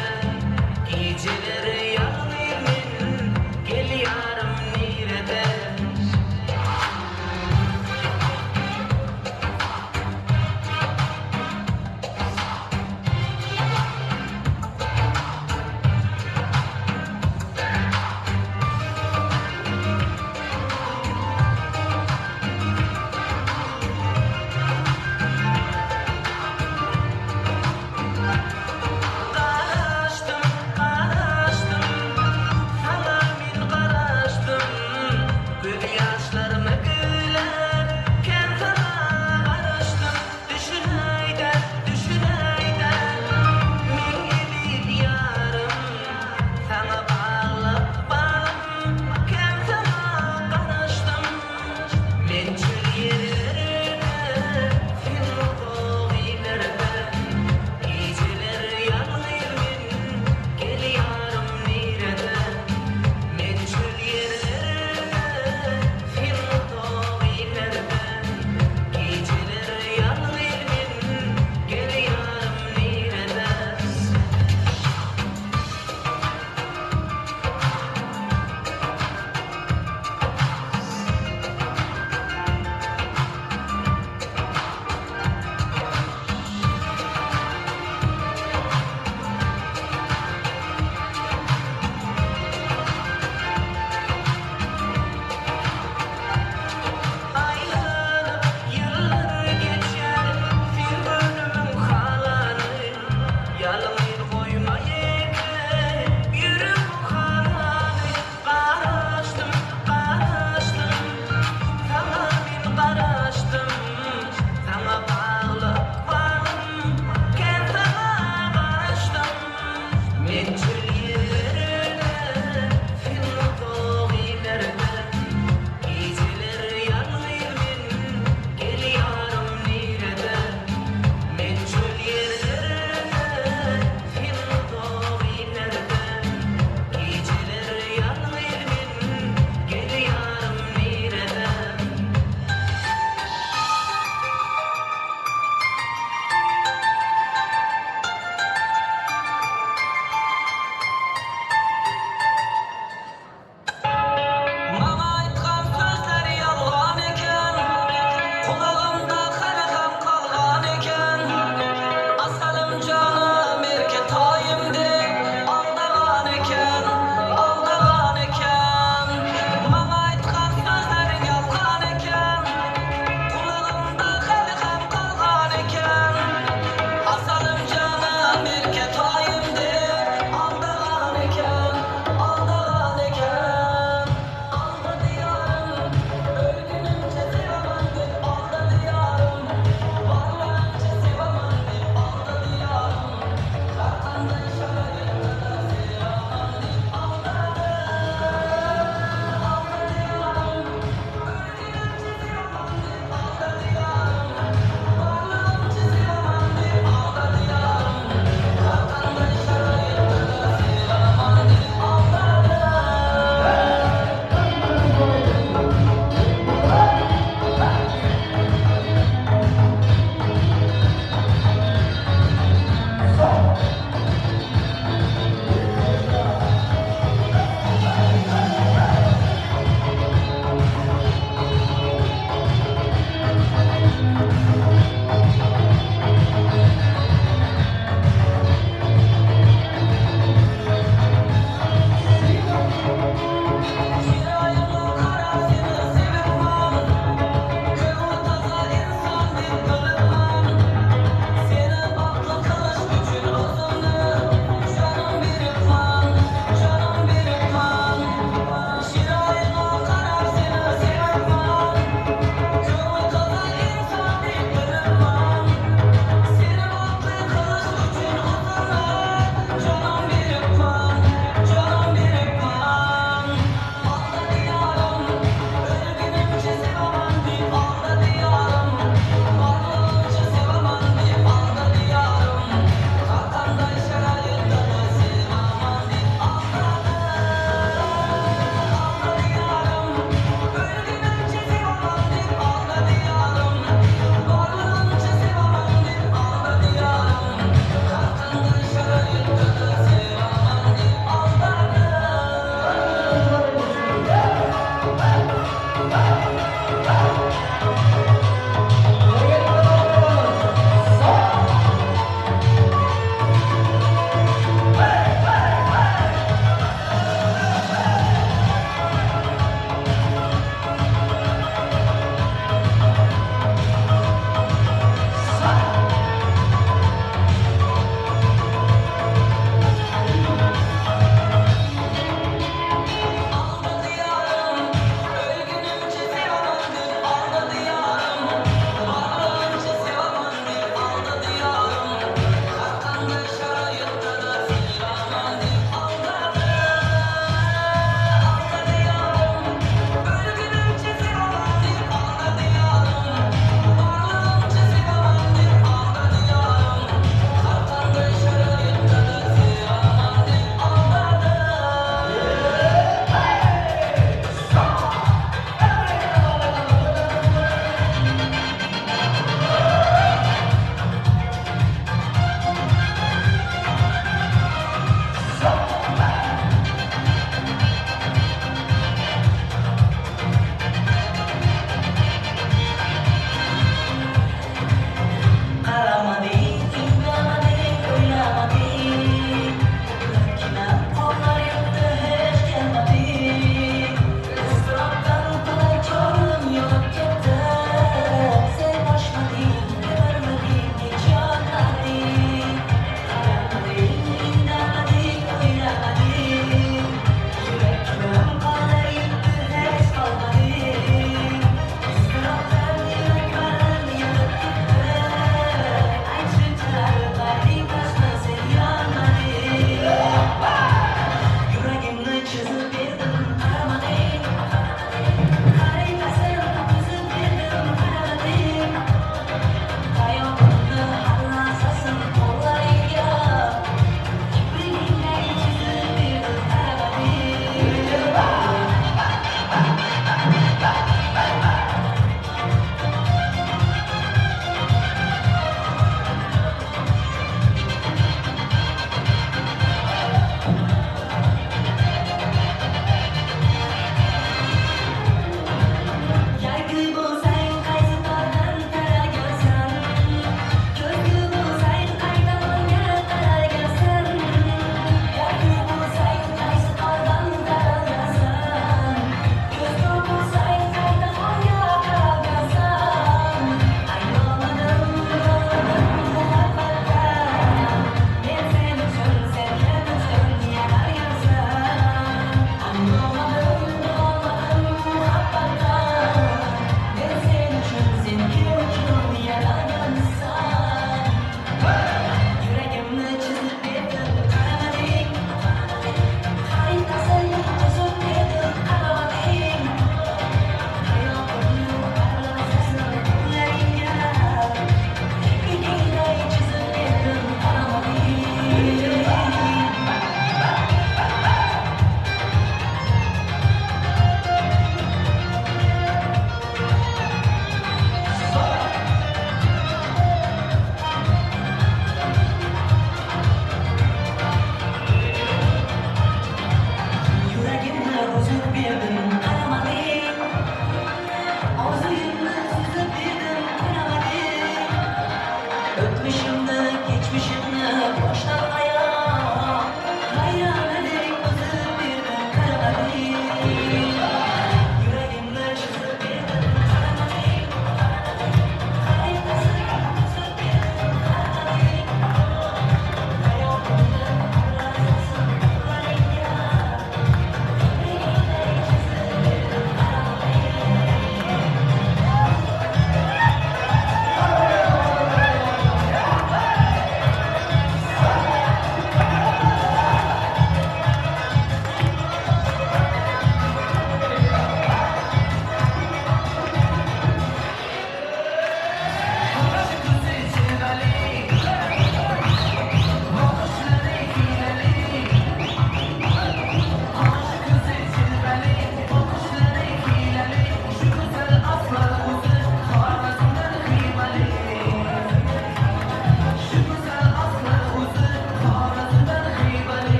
Speaker 9: Geceleri yalnız men, gel yarım nirede?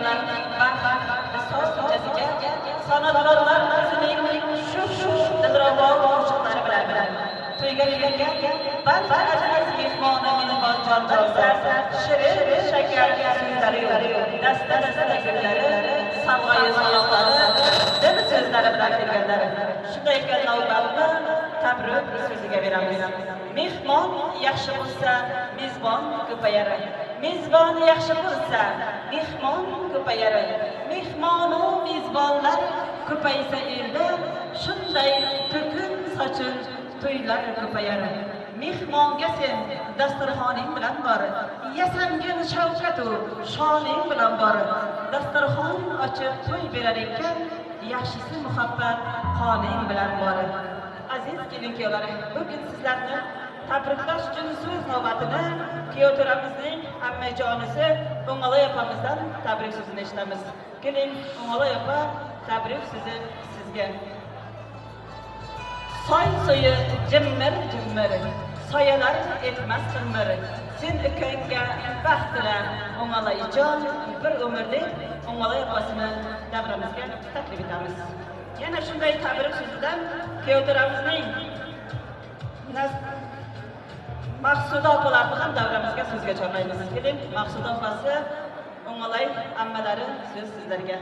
Speaker 10: kuyovlar baxt visol kechasiga san'atkorlar o'zining shu dilrabo qo'shiqlari bilan to'yga kelgan barcha aziz mehmonu mezbonjonlar esa shirin shakar so'zlari, dasta-dasta gullari, sovg'ayu salomlari, dil so'zlari bilan kelganlar. Shunday ekan navbatni tabrik so'ziga beramiz. Mehmon yaxshi bo'lsa, mezbon ko'payar. Mezbon yaxshi bo'lsa, mehmon ko'payar. Mehmonu mezbonlar ko'paysa elda, shunday to'kin sochin to'ylar ko'payar. Mehmonga sen dasturxoning bilan bor, yasangin shavkatu shoning bilan bor. Dasturxon ochib to'y berar ekan, yaxshisi muhabbat qoning bilan bor. Aziz kelin-kuyovlar, bugun sizlarni tabriklash uchun so'z navbatini kuyov to'ramizning ammajonisi O'ng'alay opamizdan tabrik so'zini eshitamiz. Keling, O'ng'alay opa, tabrik so'zi sizga. Soy so'yi jimmir jimmir, soyalar etmas qilmir. Sen ukangga baxt tila, O'ng'alayjon, bir umrlik O'ng'alay opasini davramizga taklif etamiz. Yana shunday tabrik so'zidan kuyov to'ramizning Maqsuda opalarni ham davramizga so'zga chorlaymiz. Keling, Maqsuda opasi, O'ng'alay ammalari, so'z sizlarga.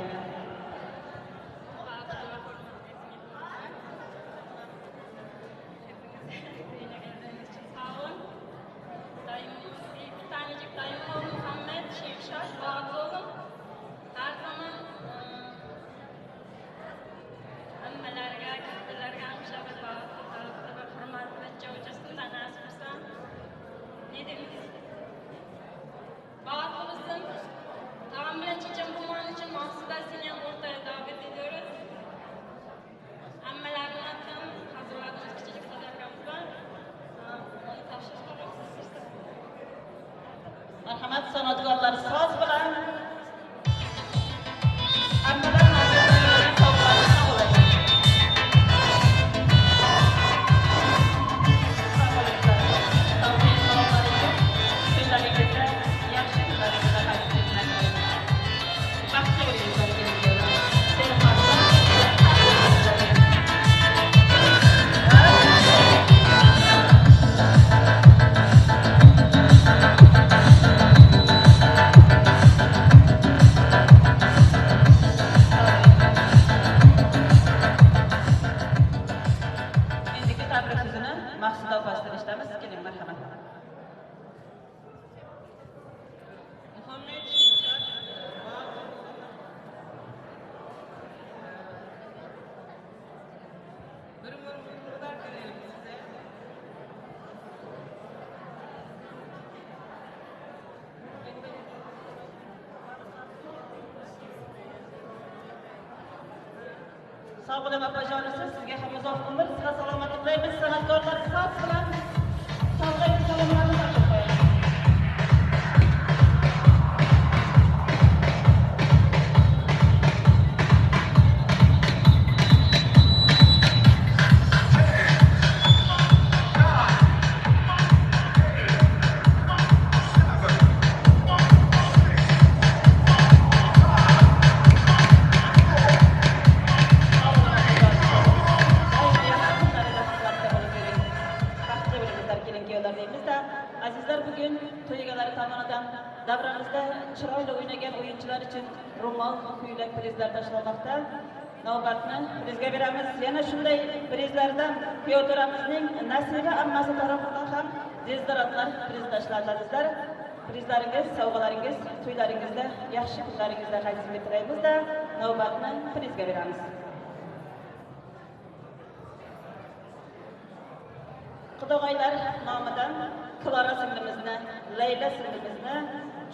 Speaker 10: Marhamat, san'atkorlar soz bilan ammalar Sog' bo'ling opajonisi, sizga ham uzoq umr, sihat salomatlik tilaymiz. San'atkorlar soz bilan sovg'ayu salomlarni taqdim qo'yamiz. Azizlar, bugun to'y egalari tomonidan davramizda chiroyli o'ynagan o'yinchilar uchun ro'mol, ko'ylak, prizlar tashlanmoqda. Navbatni prizga beramiz. Yana shunday prizlardan kuyov to'ramizning Nasiba ammasi tomonidan ham dezodorantlar priz tashlandi azizlar. Prizlaringiz, sovg'alaringiz to'ylaringizda, yaxshi kunlaringizda qaytsin deb tilaymiz-da, navbatni prizga beramiz. Qudag'oylar nomidan Klara singlimizni, Layla singlimizni,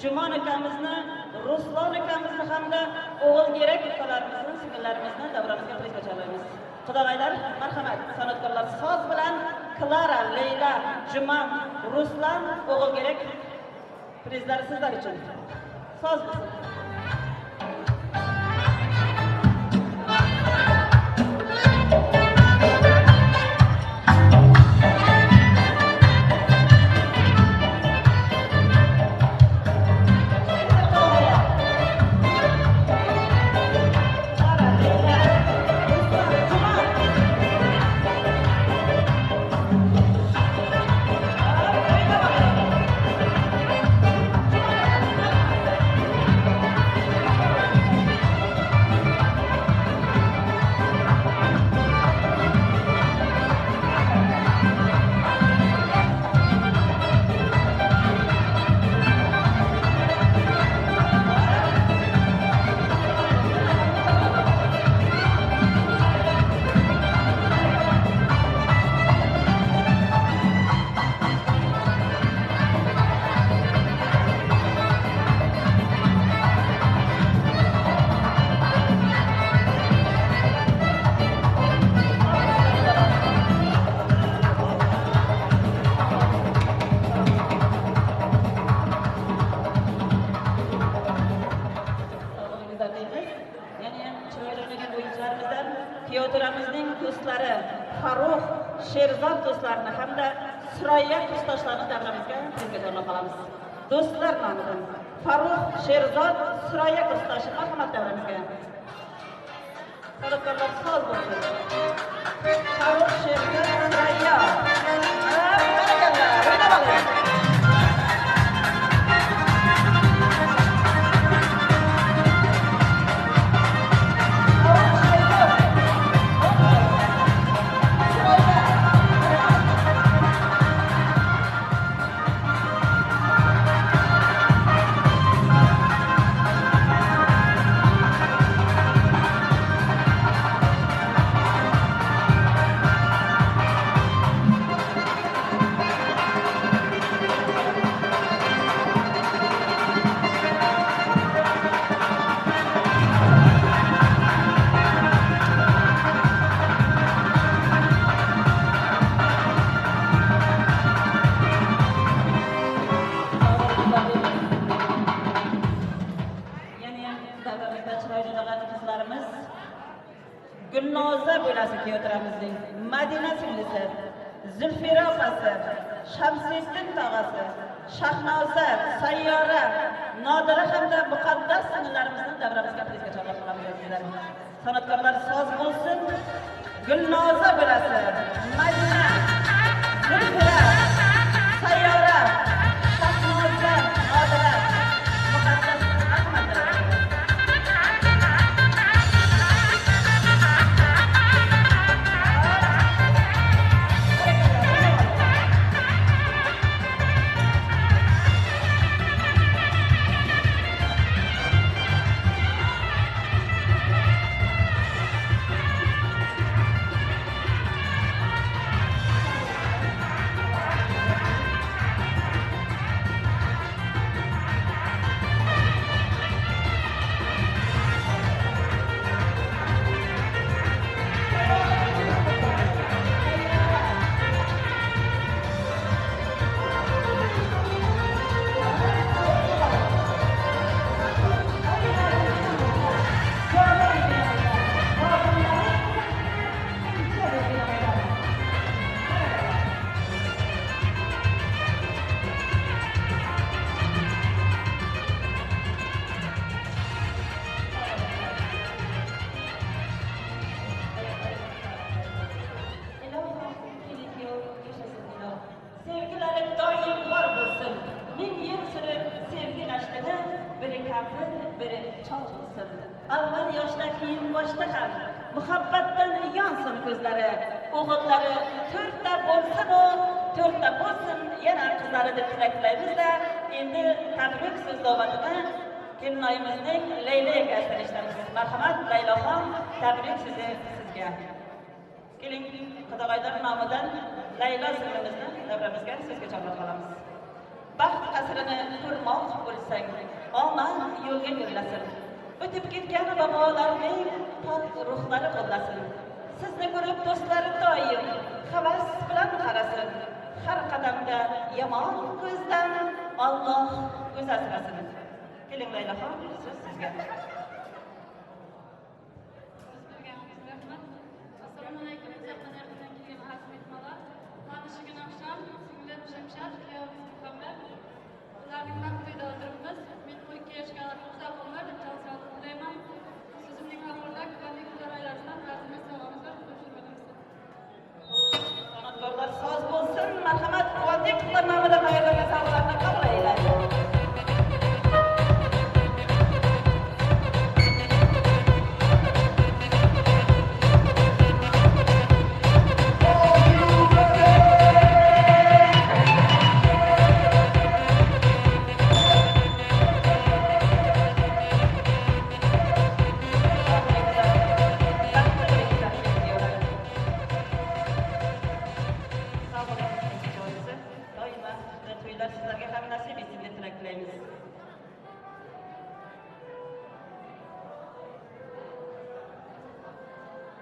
Speaker 10: Jumon akamizni, Ruslan akamizni hamda o'g'ilgerak ukalarimizni, singillarimizni davramizga prizga chorlaymiz. Qudag'oylar, marhamat, san'atkorlar soz bilan Klara, Layla, Jumon, Ruslan, o'g'ilgerak prizlari sizlar uchun. Soz bo'lsin. Sherzod do'stlarini hamda Surayya kursdoshlarni davramizga bizga chorlab qolamiz. Do'stlar nomidan Farruh Sherzod Surayya kursdoshi marhamat davramizga. San'atkorlar soz bo'lsin. Farruh Sherzod Surayya. Barakalla, o'ynab oling. Gulnoza bo'lasi kuyovtiramizning Madina singlisi, Zulfira opasi, Shamsiddin tog'asi, Shahnoza, Sayyora, Nodira hamda muqaddas singillarimizni davramizga prizga chorlab qolamiz azizlar. San'atkorlar soz bo'lsin. Gulnoza bo'lasi, Madina, Zulfira, Sayyora, Shahnoza, Nodira, muqaddas Ahmad. Avval yoshda, keyin boshda ham muhabbatdan yonsin ko'zlari. O'g'illari to'rtta bo'lsin, to'rtta bo'lsin yana qizlari deb tilak tilaymizda. Endi tabrik so'z navbatini kelinoyimizning Laylo akasidan eshitamiz. Marhamat Layloxon, tabrik so'zi sizga. Keling, qudag'aylar nomidan Laylo singlimizni davramizga so'zga chorlab qolamiz. Baxt qasrini ko'rmoq bo'lsang, omad yo'lga yo'llasin. O'tib ketgan bobolarning pok ruhlari qo'llasin. Sizni ko'rib do'stlari doim havas bilan qarasin. Har qadamda yomon ko'zdan Alloh o'zi asrasin. Keling Laylaxon, so'z sizga.
Speaker 14: Assalomu alaykum, uzoqdan yaqindan kelgan aziz mehmonlar. Mana shu kun oqshom singlim Shamshad, kuyovimiz Muhammad. Ularning baxt to'yida o'tiribmiz. Men 12 yoshga uzoq umr, jon sog'lik tilayman. So'zimning oxirida Quvondikovlar oilasidan azimli sovg'amiz bor, topshirib.
Speaker 10: San'atkorlar soz bo'lsin. Marhamat, Quvondikovlar nomidan tayyorlangan sovg'alarni qabul aylang.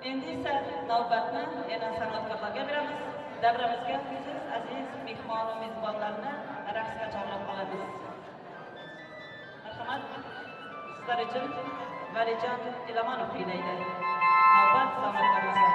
Speaker 10: Endi esa navbatni yana san'atkorlarga beramiz. Davramizga siz aziz mehmon va mezbonlarni raqsga chorlab qolamiz. Marhamat, sizlar uchun Valijon Ilamonov kuylaydi. Navbat san'atkorlarga.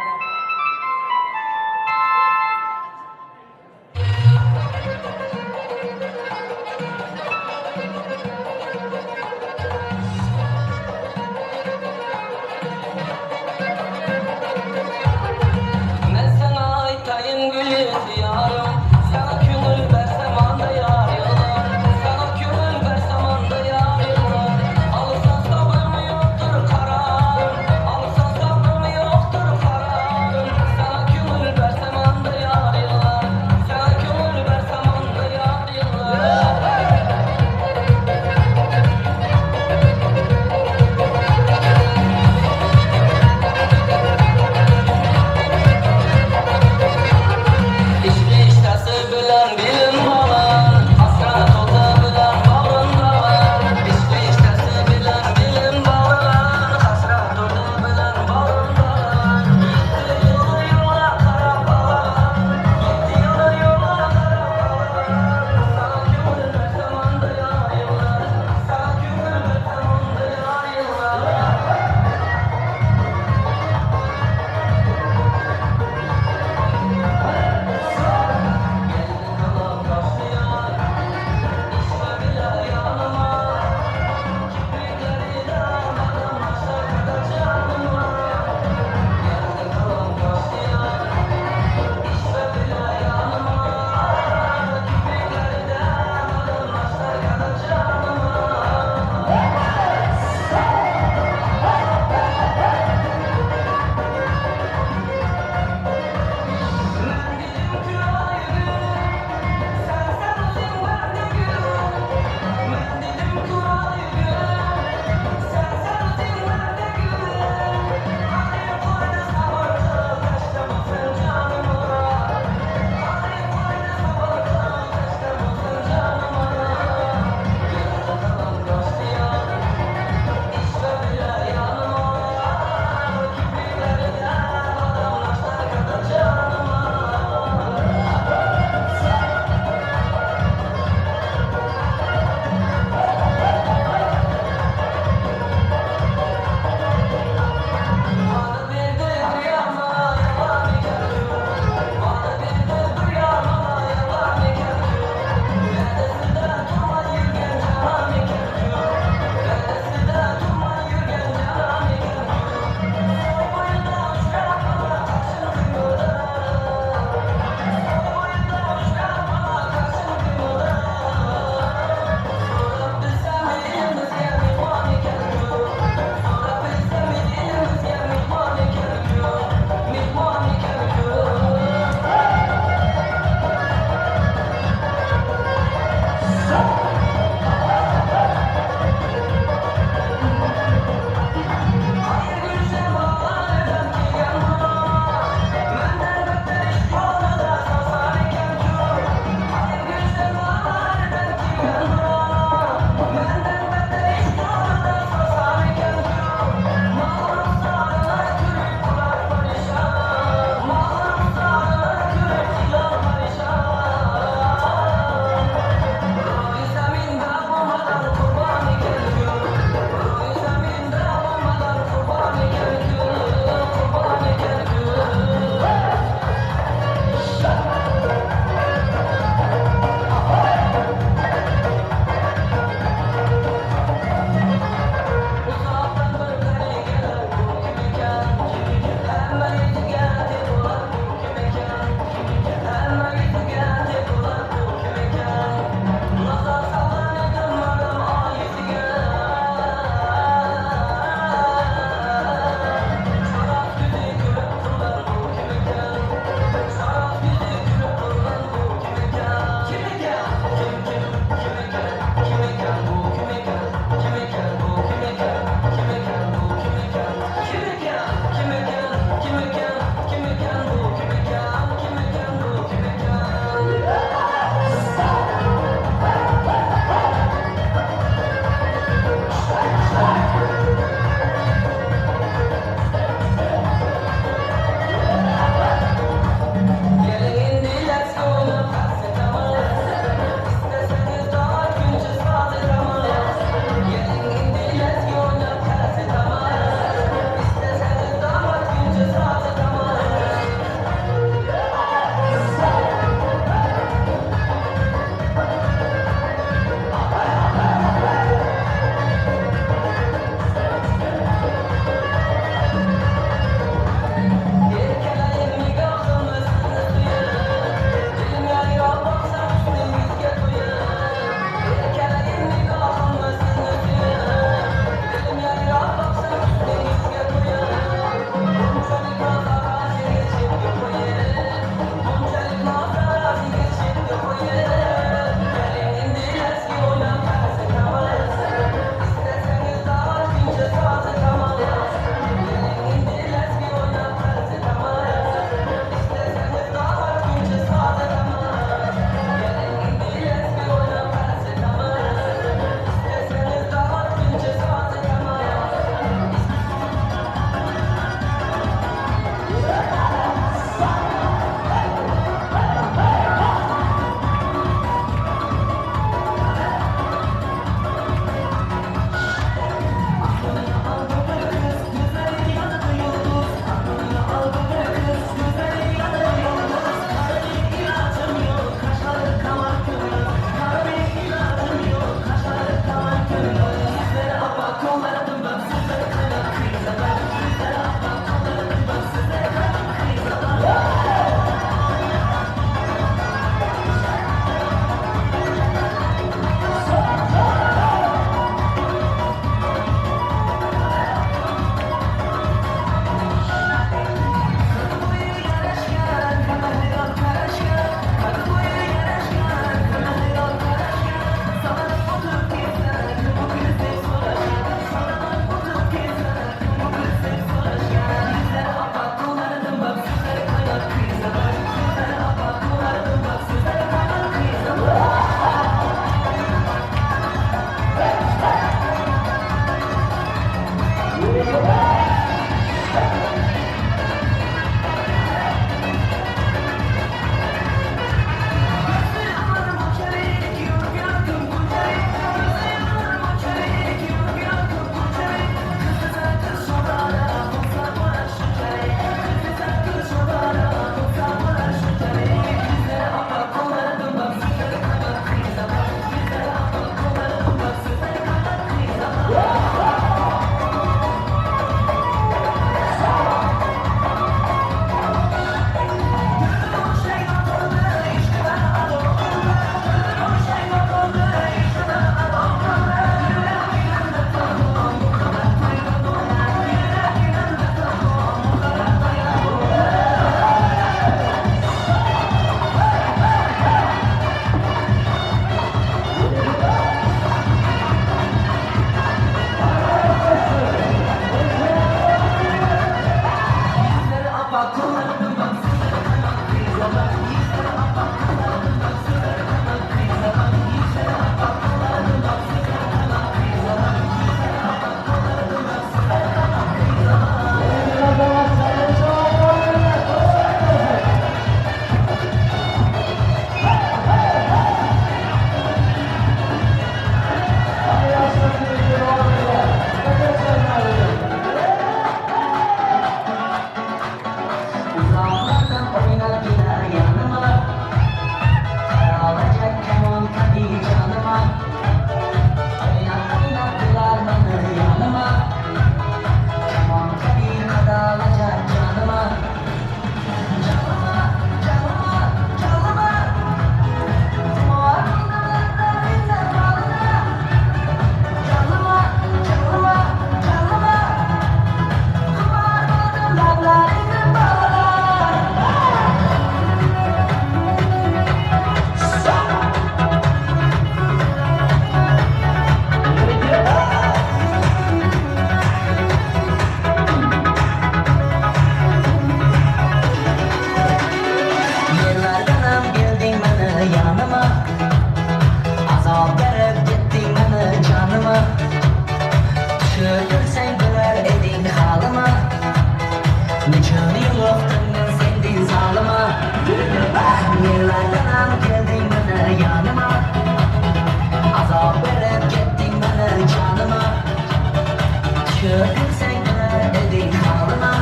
Speaker 9: Kursang qilar eding holima.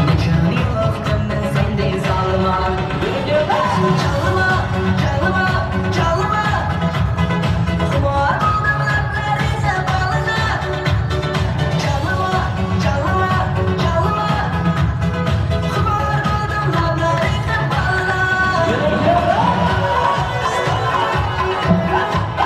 Speaker 9: Nechun yo'liqdim men sendek zolima. Chalima, chalima, chalima. Xumor bo'ldim lablaring zapalina. Chalima, chalima, chalima. Xumor bo'ldim lablaring zapalina. Chalima, chalima, xumor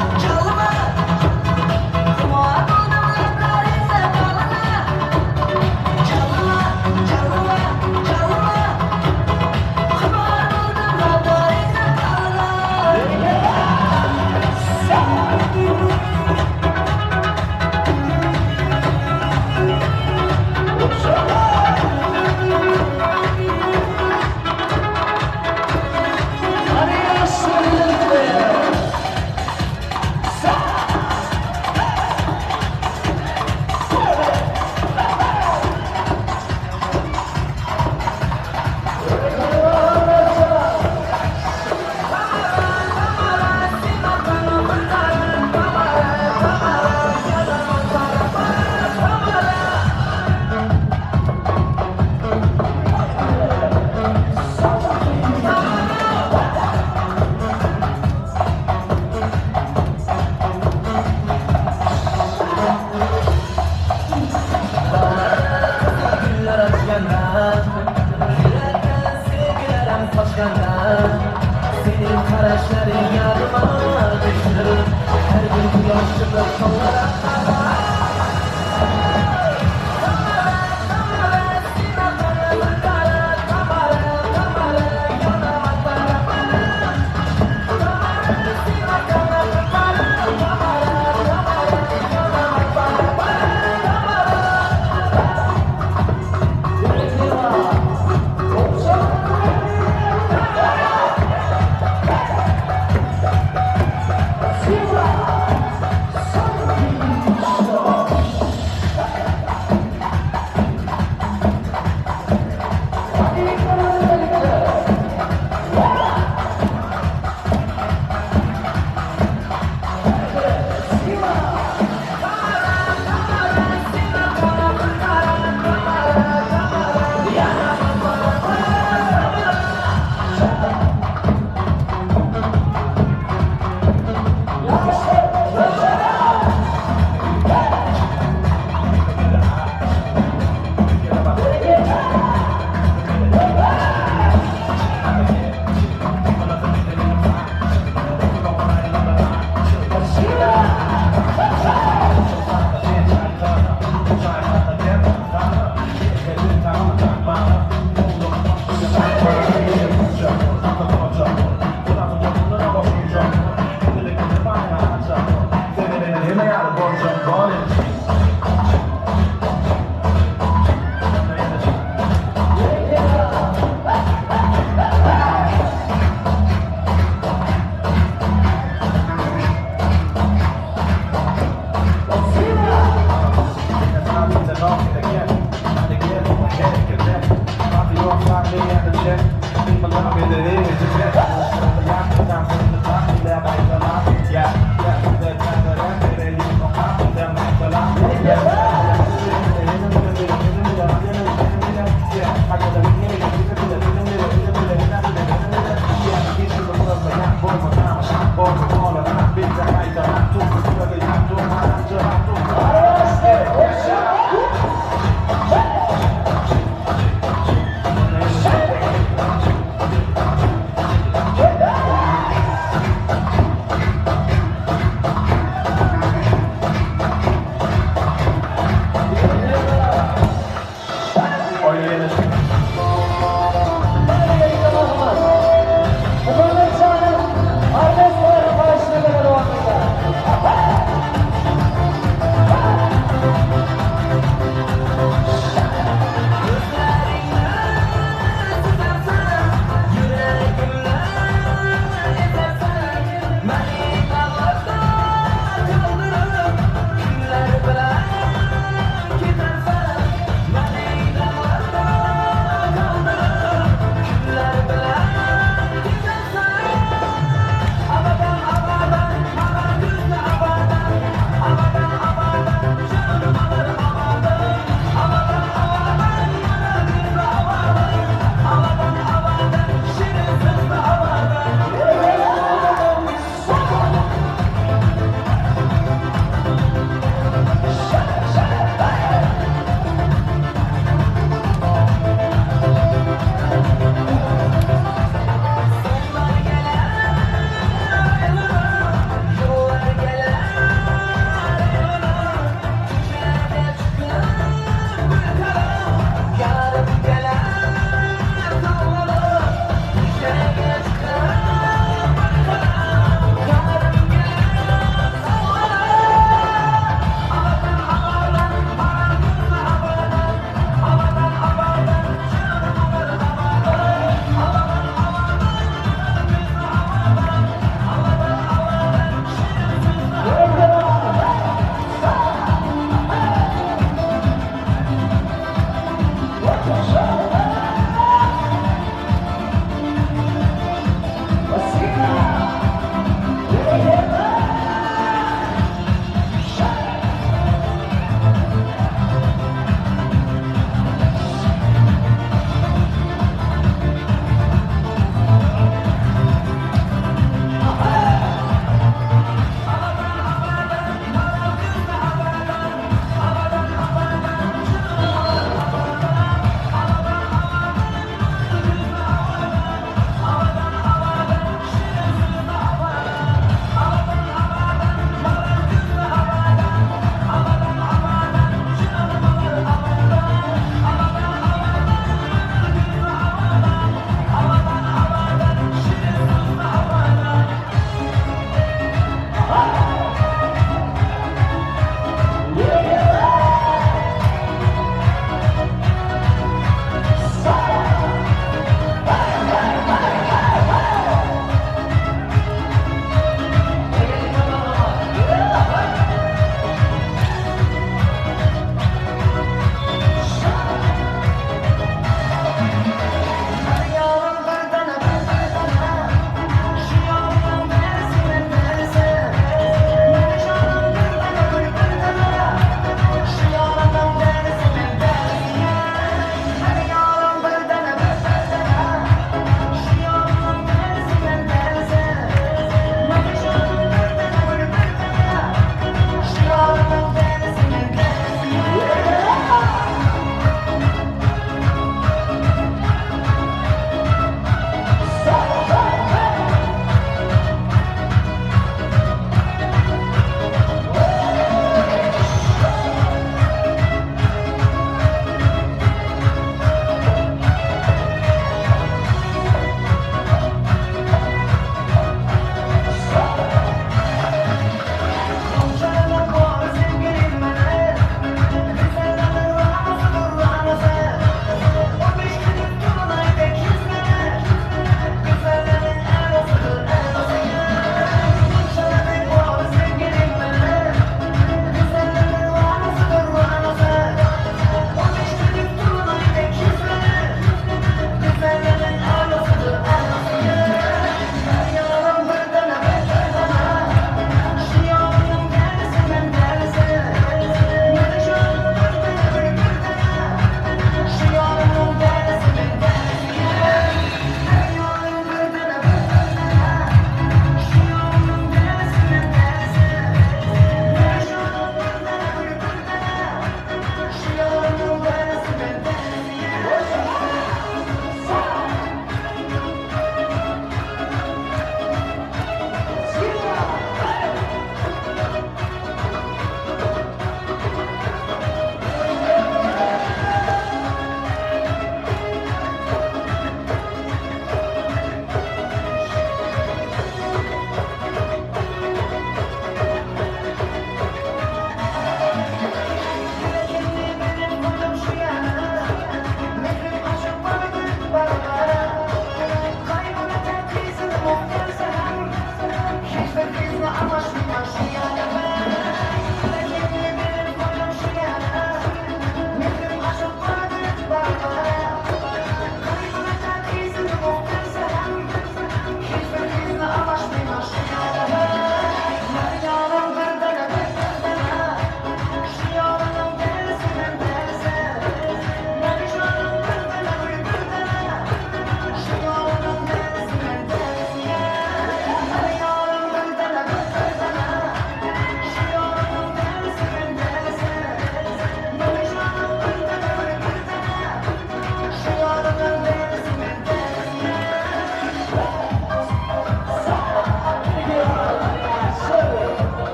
Speaker 9: bo'ldim lablaring zapalina. Chalima, chalima, chalima. Xumor bo'ldim lablaring zapalina.
Speaker 15: Gullar ochganda, yurakdan sevgilarim sochganda, sening qarashlaring yodima tushdi, har bir quyosh chiqib tog'lar.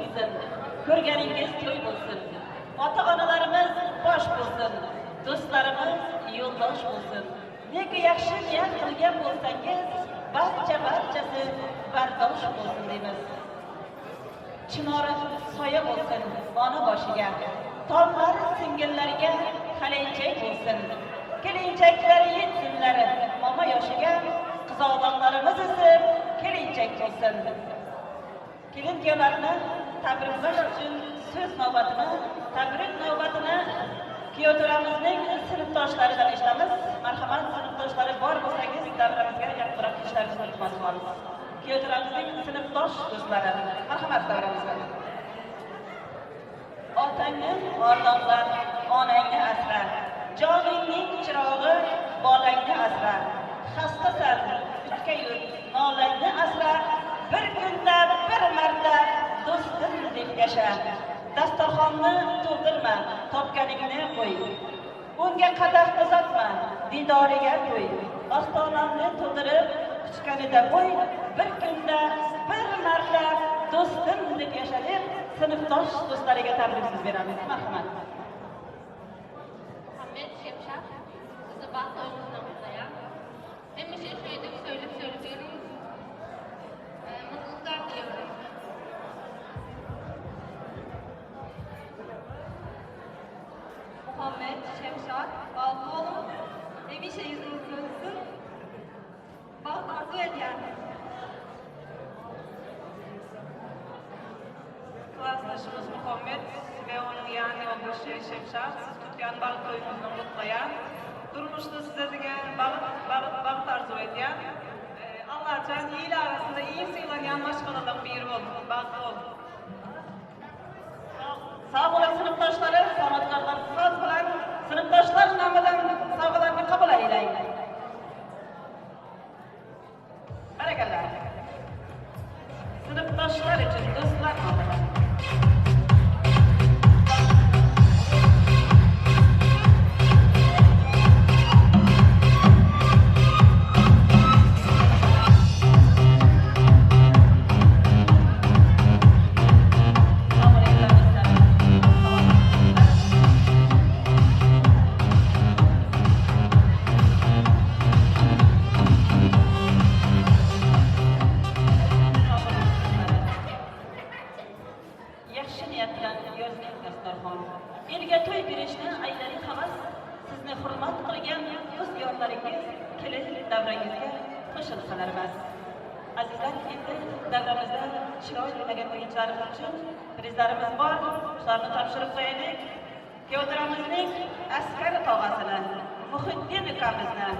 Speaker 10: bo'lsin, ko'rganingiz to'y bo'lsin. Ota-onalarimiz bosh bo'lsin, do'stlarimiz yo'ldosh bo'lsin. Neki yaxshi niyat qilgan bo'lsangiz, barcha-barchasi bardosh bo'lsin deymiz. Chinori soya bo'lsin ona boshiga, tollar singillarga halinchak bo'lsin. Kelinchaklar yetsinlar momo yoshiga, qizaloqlarimiz o'sib kelinchak bo'lsin. Kelin kuyovlarni tabriklash uchun so'z navbatini, tabrik navbatini kuyovto'ramizning sinfdoshlaridan eshitamiz. Marhamat, sinfdoshlari bor bo'lsangiz davramizga yaqinroq kelishlaringizni iltimos qilamiz. Kuyovto'ramizning sinfdosh do'stlari, marhamat davramizga. Otangni ordonlar, onangni asra, joningning chirog'i bolangni asra. Xastasan, utga yur, nolangni asra. Bir kunda bir marta do'stim deb yasha. Dasturxonni to'ldirma, topganingni qo'y. Unga qadah uzatma, didoriga qo'y. Ostonamni to'ldirib, quchganida qo'y. Bir kunda bir marta do'stim deb yasha deb sinfdosh do'stlariga tabrik so'z beramiz. Marhamat.
Speaker 14: Muhammed Şemşat, sizi baxt to'yimizdan kutlayan. Hemişe şöyle söylüp söylüyorum. Mutluluklar diliyorum.
Speaker 16: Muhammed Şemşat, bazlı olun. Hemişe yüzünüz gülsün. Baht arzu ediyen.
Speaker 17: Klasdaşımız Muhammed ve onun yan yoldaşı Şemşat, siz tutgan baht to'yimizni kutlayan, durmuşda size degan baht arzu ediyen, Allah'tan iyi arasında iyi sıylanan başkalarından biri olun, bahtlı olun.
Speaker 10: Sağ olun sinfdoshları, san'atkorlar soz bilan sinfdoshlar nomidan sovg'alarni qabul aylang. Barakallah. Sinfdoshlar uchun do'stlar nomidan. Elga to'y berishni aylaring havas, sizni hurmat qilgan do'st yorlaringiz kelin davrangizga qo'shilsalar bas. Azizlar, endi davramizda chiroyli o'ynagan o'yinchilarimiz uchun prizlarimiz bor. Shularni topshirib qo'yaylik. Kuyovto'ramizning Askar tog'asini, Muhiddin ukamizni,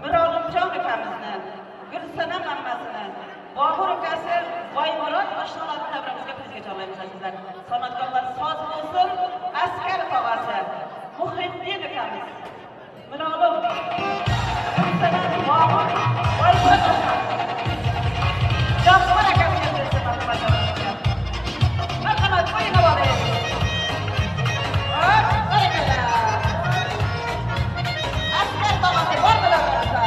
Speaker 10: Mirolimjon ukamizni, Gulsanam ammasini, Bobur ukasi Boymurod oshnalarni davramizga prizga chorlaymiz azizlar. San'atkorlar soz bo'lsin. Askar tog'asi, Muhiddin ukamiz, Mirolim, Gulsanam, Bobur, Boymurod oshnamiz. Jabbar akam kelsin, marhamat. Marhamat, qo'ying havola. Hop, barakalla. Askar tog'asi bormi davramizda?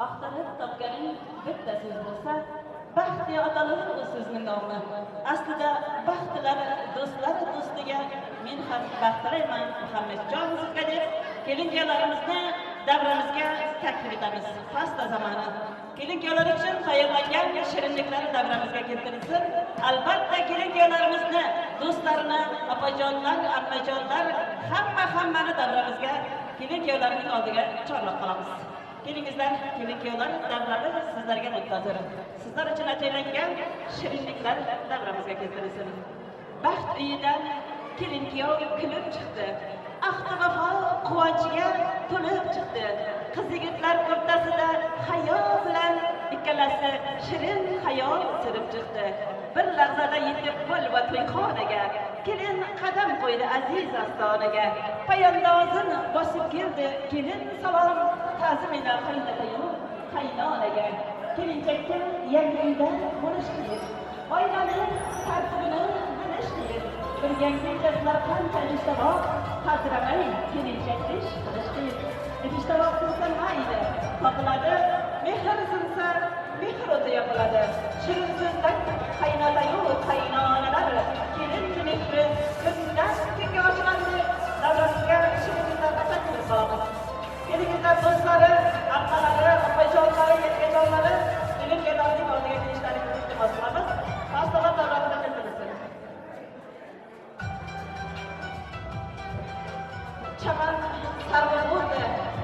Speaker 10: Axtarib topganing bitta so'z bo'lsa, baxt deya atalur u so'zning nomi. Aslida baxtlar do'stlar do'stiga men ham baxt tilayman Muhammadjon sizga deb kelin kuyovlarimizni davramizga taklif etamiz. Pasta zamoni. Kelin kuyovlar uchun tayyorlangan shirinliklar davramizga keltirilsin. Albatta kelin kuyovlarimizni, do'stlarini, opajonlar, ammajonlar hammani davramizga kelin kuyovlarning oldiga chorlab qolamiz. Kelingizlar, kelin kuyovlar davrasi sizlarga muntazir. Sizlar uchun ataylangan shirinliklar davramizga keltirilsin. Baxt uyidan kelin kuyov kulib chiqdi. Ahdi vafo quvonchiga to'lib chiqdi. Qiz yigitlar o'rtasida hayo bilan ikkalasi shirin xayol surib chiqdi. Bir lahzada yetib qo'l va to'yxonaga, kelin qadam qo'ydi aziz ostonaga. Payandozini bosib keldi kelin salom, ta'zim ila qaynota-yu qaynonaga. Kelinchakka yangi uyda bo'lish qiyin, oilaning tartibini bilish qiyin. Bilgan qancha idish-tovoq, qaltiramay kelinchak ish qilish qiyin. Idish-tovoq sinsa mayli, topiladi, mehr sinsa mehr o'ti yopiladi. Shirin so'zdan qaynotayu qaynonalar, kelin mehri kundan kunga oshiradi. Davramizga shirinliklar taqdim qilamiz. Kelingizlar do'stlari, ammalari, opajonlari, yengajonlari, kelin-kuyovlarning oldiga kelishlaringizni iltimos qilamiz. Pastalar davlatida keltirilsin. Chaman sarvi bo'ldi,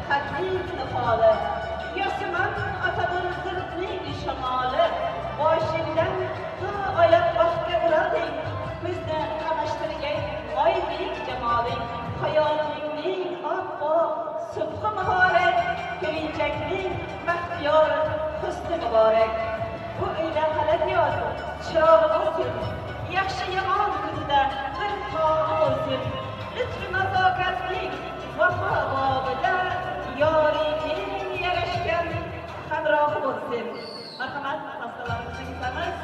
Speaker 10: qadlik niholi. Yo'siman otadir zulfning shamoli. Boshingdan to oyoq baxtga urading, ko'zni qamashtirgan oydek jamoling. Xayolingning oppoq subhi muborak, kelinchakning baxtiyor husni muborak. Bu uyda falak yoz, chirog'i bo'lsin, yaxshi yomon ko'zida bir tog'i bo'lsin. Lutf nazokatning vafo bobida yoringning yarashgan hamrohi bo'lsin. Marhamat, pastalarimizni kesamiz.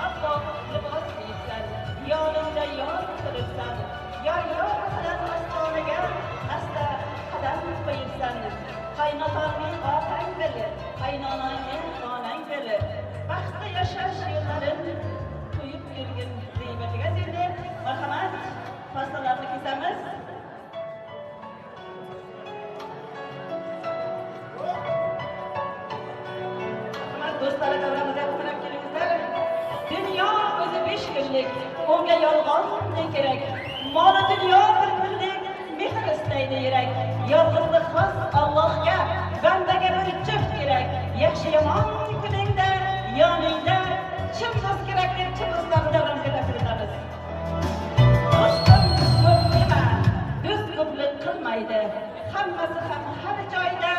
Speaker 10: Oppoq libos kiyibsan, yoningda yor qilibsan, yor yor bilan ostonaga asta qadam qo'yibsan. Qaynotangning otang bil, qaynonangning onang bil. Baxtli yashash yo'llarin qo'yib yurgin ziybatiga zildi. Marhamat, pastalarni kesamiz. Marhamat, do'stlar, davramizga qo'naq kelingizlar. Dunyo o'zi 5 kunlik, unga yolg'on ne kerak? Moli dunyo bir kunlik, mehr istaydi yurak. Yolg'izlik xos Allohga, bandaga bir juft kerak. Yaxshi yomon kuningda, yoningda chin do'st kerak deb chin do'stlarni davramizga taqdim etamiz. Do'stim ko'p dema, do'st ko'plik qilmaydi. Hammasi ham har joyda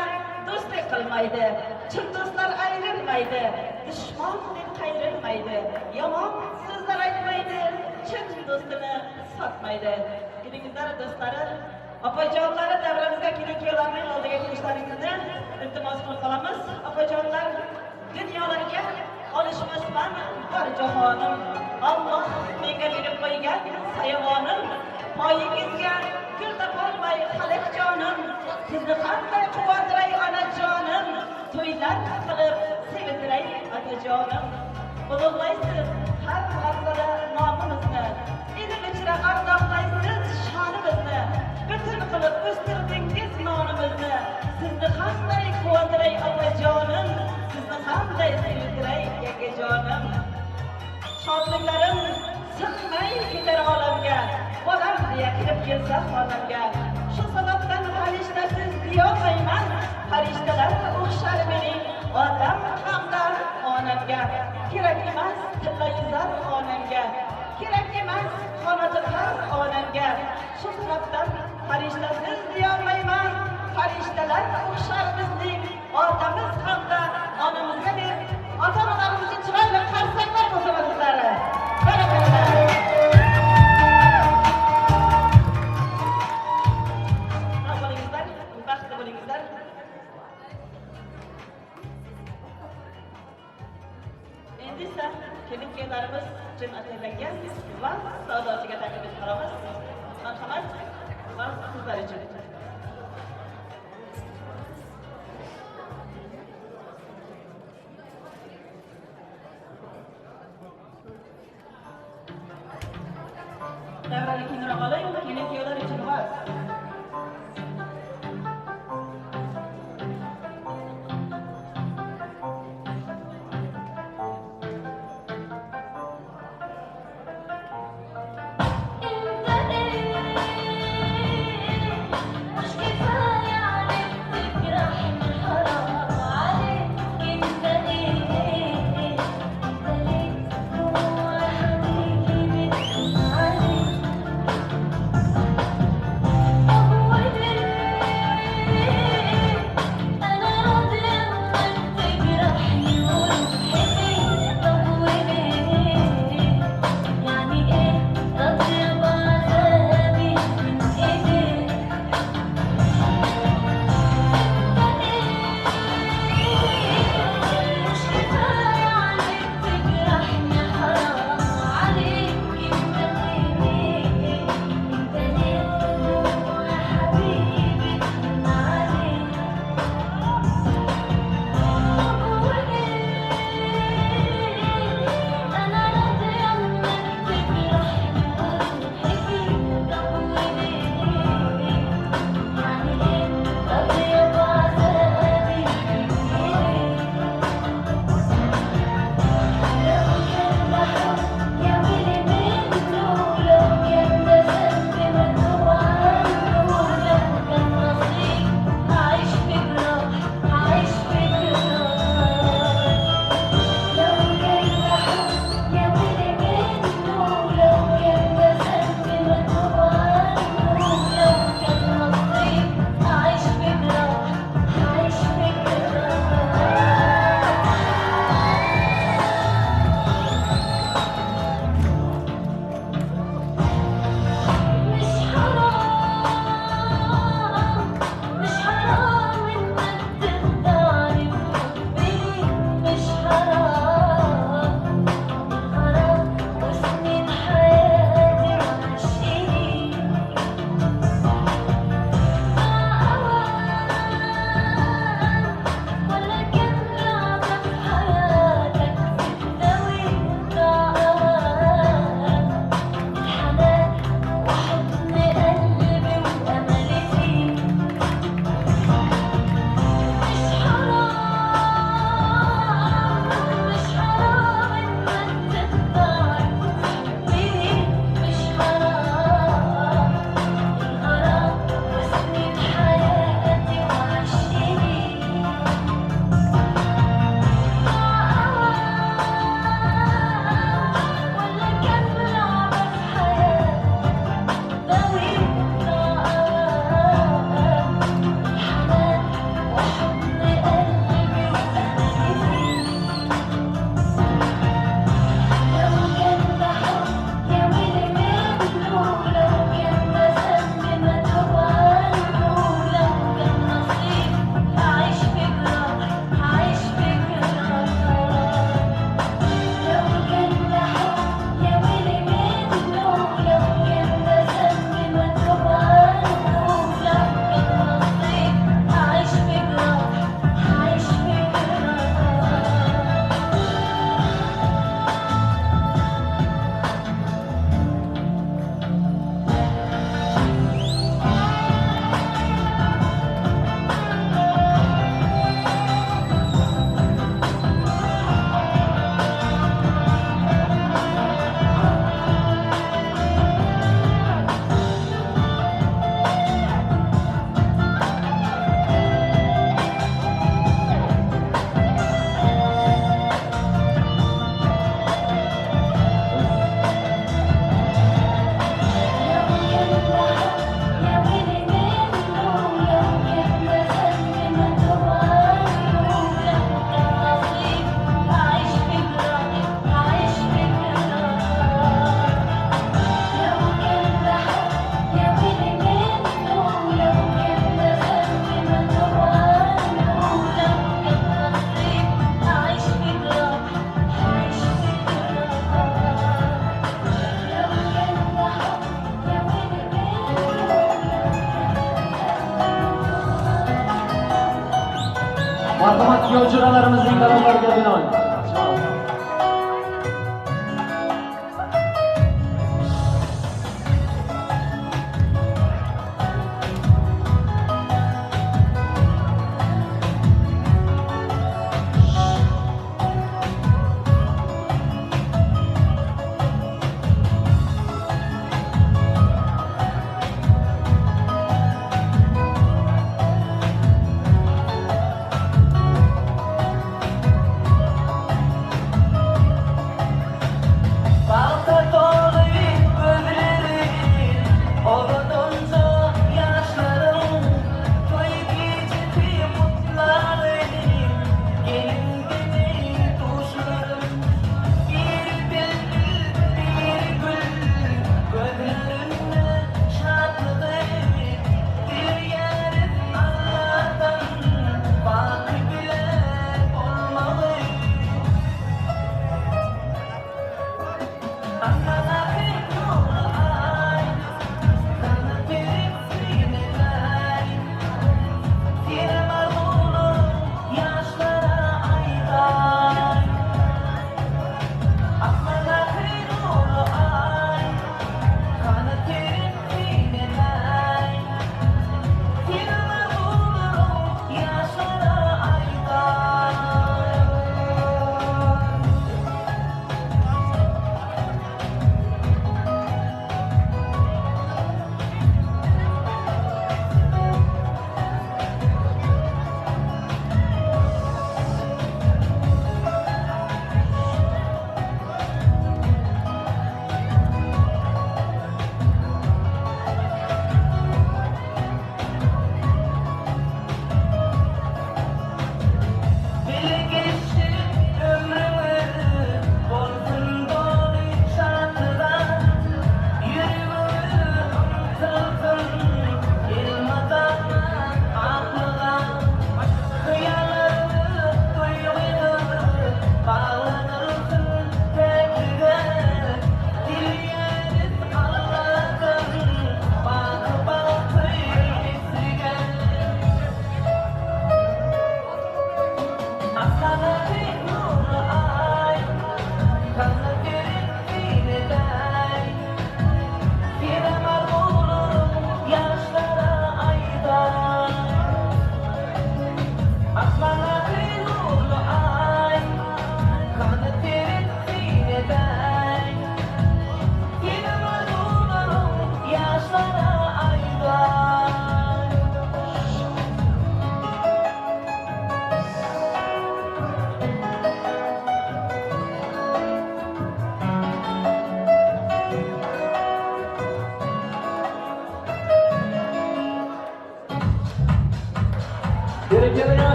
Speaker 10: do'stlik qilmaydi. Chin do'stlar ayrilmaydi, dushman deb qayrilmaydi. Yomon so'zlar aytmaydi, chin do'stini sotmaydi. Kelingizlar do'stlari, opajonlari davramizga kelin-kuyovlarning oldiga kelishlaringizni iltimos qilib qolamiz. Opajonlar, dunyolarga olishmasman bor jahonim. Alloh menga berib qo'ygan sayovonim. Poyingizga gul topolmay xaliq jonim. Sizni qanday quvontiray onajonim. To'ylar qilib sevintiray otajonim. Ulug'laysiz har lahzada nomimizni, ilm ichra ardoqlaysiz shonimizni. Butun qilib o'stirdingiz nonimizni. Sizni qanday quvontiray otajonim, sizni qanday sevintiray yangajonim. Shodliklarim sig'may ketar olamga, bolam deya kirib kelsa xonamga. Shu sababdan farishtasiz deyolmayman, farishtalar o'xshar mening otam hamda onamga. Kerak emas tilla yuzar onamga, kerak emas qanoti par onamga. Shu sababdan farishtasiz deyolmayman, farishtalar o'xshar bizning otamiz hamda onamizga deb ota-onalarimizni chiroyli qarsaklar bo'lsin azizlari. Barakalla. Sog' bo'lingizlar, baxtli bo'lingizlar. Endi esa kelin-kuyovlarimiz uchun atayllangan vals savdosiga taqdim etib qolamiz. Marhamat, vals sizlar uchun. Davrani kengroq oling, kelin-kuyovlar uchun vals.
Speaker 4: مش كفاية عليك تجرحني حرام عليك. انت ليه، انت ليه دموع حبيبي بتكون عليك؟
Speaker 15: Marhamat, kuyov jo'ralarimizning talablariga binoan.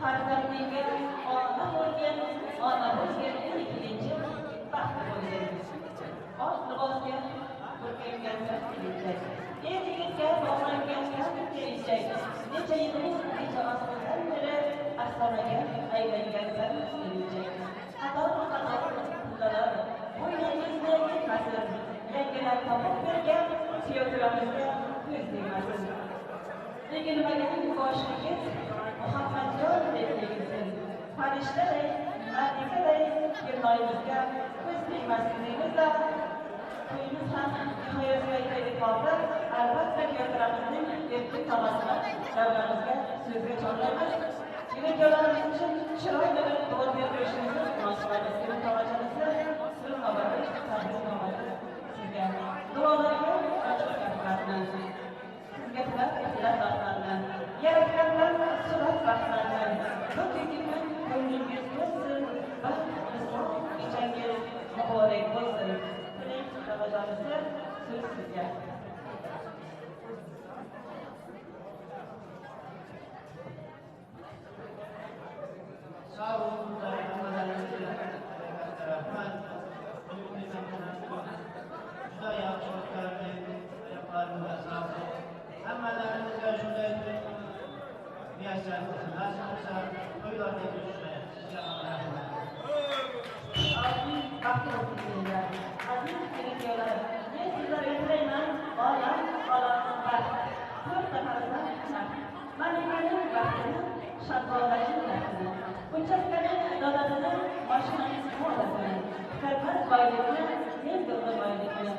Speaker 10: Farzandingga ona bo'lgin, ona bo'lgin, ey kelinchak, baxtli bo'lgin. Oq libosga burkangansan kelinchak. Er yigitga bog'langansan kelinchak. Necha yillik, necha asrdan beri afsonaga aylangansan kelinchak. Qator-qator qudalar bo'yningizni yetmasin. Yangilar topib bergan kuyovlarimizga ko'z tegmasin. Egilmagan boshingiz Muhammadjon deb egilsin. Farishtaday, malikaday kelinoyimizga ko'z tegmasin deymizda, to'yimiz ham nihoyasiga yetib qoldi. Albatta kuyovlarimizning erkin tog'asini davramizga so'zga chorlaymiz. Kelin-kuyovlarimiz uchun chiroyli bir duo berib qo'yishingizni iltimos qilamiz. Kelin tog'achangizni sur navbati, tabrik navbati sizga. Duolarga ochiq gaplarni, sizga tilab ixtilof baxtlarni, Yaratgandan surat baxtlarni, bugungi kun ko'nglingiz to'lsin, baxt visol kechangiz muborak bo'lsin. Tiling tog'ajonisi, so'z sizga.
Speaker 13: Sog' bo'linglar, hammalaringizga katta rahmat. Juda yaxshi o'tkazdik, oyoqlaringizga sog'lik. Hammalaringizga shunday muyassar qilsin, nasib qilsa to'ylarda ko'rishmaymiz. Sizga ham rahmat.
Speaker 10: Amin, baxtli bo'lsin kelinlar. Aziz kelin-kuyovlar, men sizlarga tilayman olam, olamning baxt, to'rtta farzand baxt, malikaning baxtini, shahzodaning baxtini, uchastkaning dodasini, moshinaning modasini, tuganmas boylikni, ming yilli boylikni.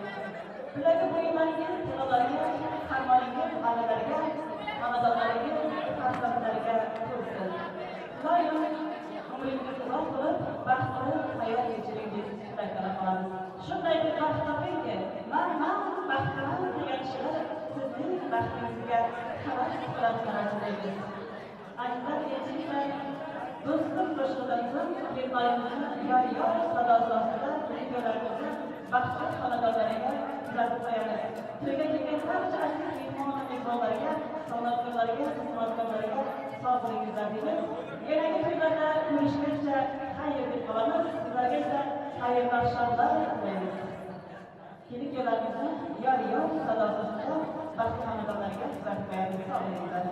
Speaker 10: Bilagi bo'yinlaringiz tilolarga, xarmoningiz g'allalarga, xonadonlaringiz farzandlarga to'lsin. Doim umringiz uzoq bo'lib, baxtli hayot kechiringiz tilaklar qilamiz. Shunday bir baxt topingki, man baxtliman degan kishilar sizning baxtingizga havas qilib qarashlaymiz. Azizlar, elchiliklar, do'stlik qo'shig'idan so'ng kelinoyimizni yor-yor sadosi ostida kelin-kuyovlarimizni baxtli xonadonlariga kuzatib qo'yamiz. To'yga kelgan barcha aziz mehmon va mehmonlarga, san'atkorlarga, xizmatkorlarga sog' bo'lingizlar deymiz. Yanagi to'ylarda ko'rishguncha xayr deb qolamiz. Sizlarga esa xayrli oqshomlar tilaymiz. Kelin-kuyovlarimizni yor-yor sadosi ostida baxtli xonadonlariga kuzatib qo'yamiz. Sog' bo'lingizlar.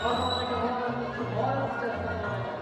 Speaker 15: Farg'onadagi xonadonimiz.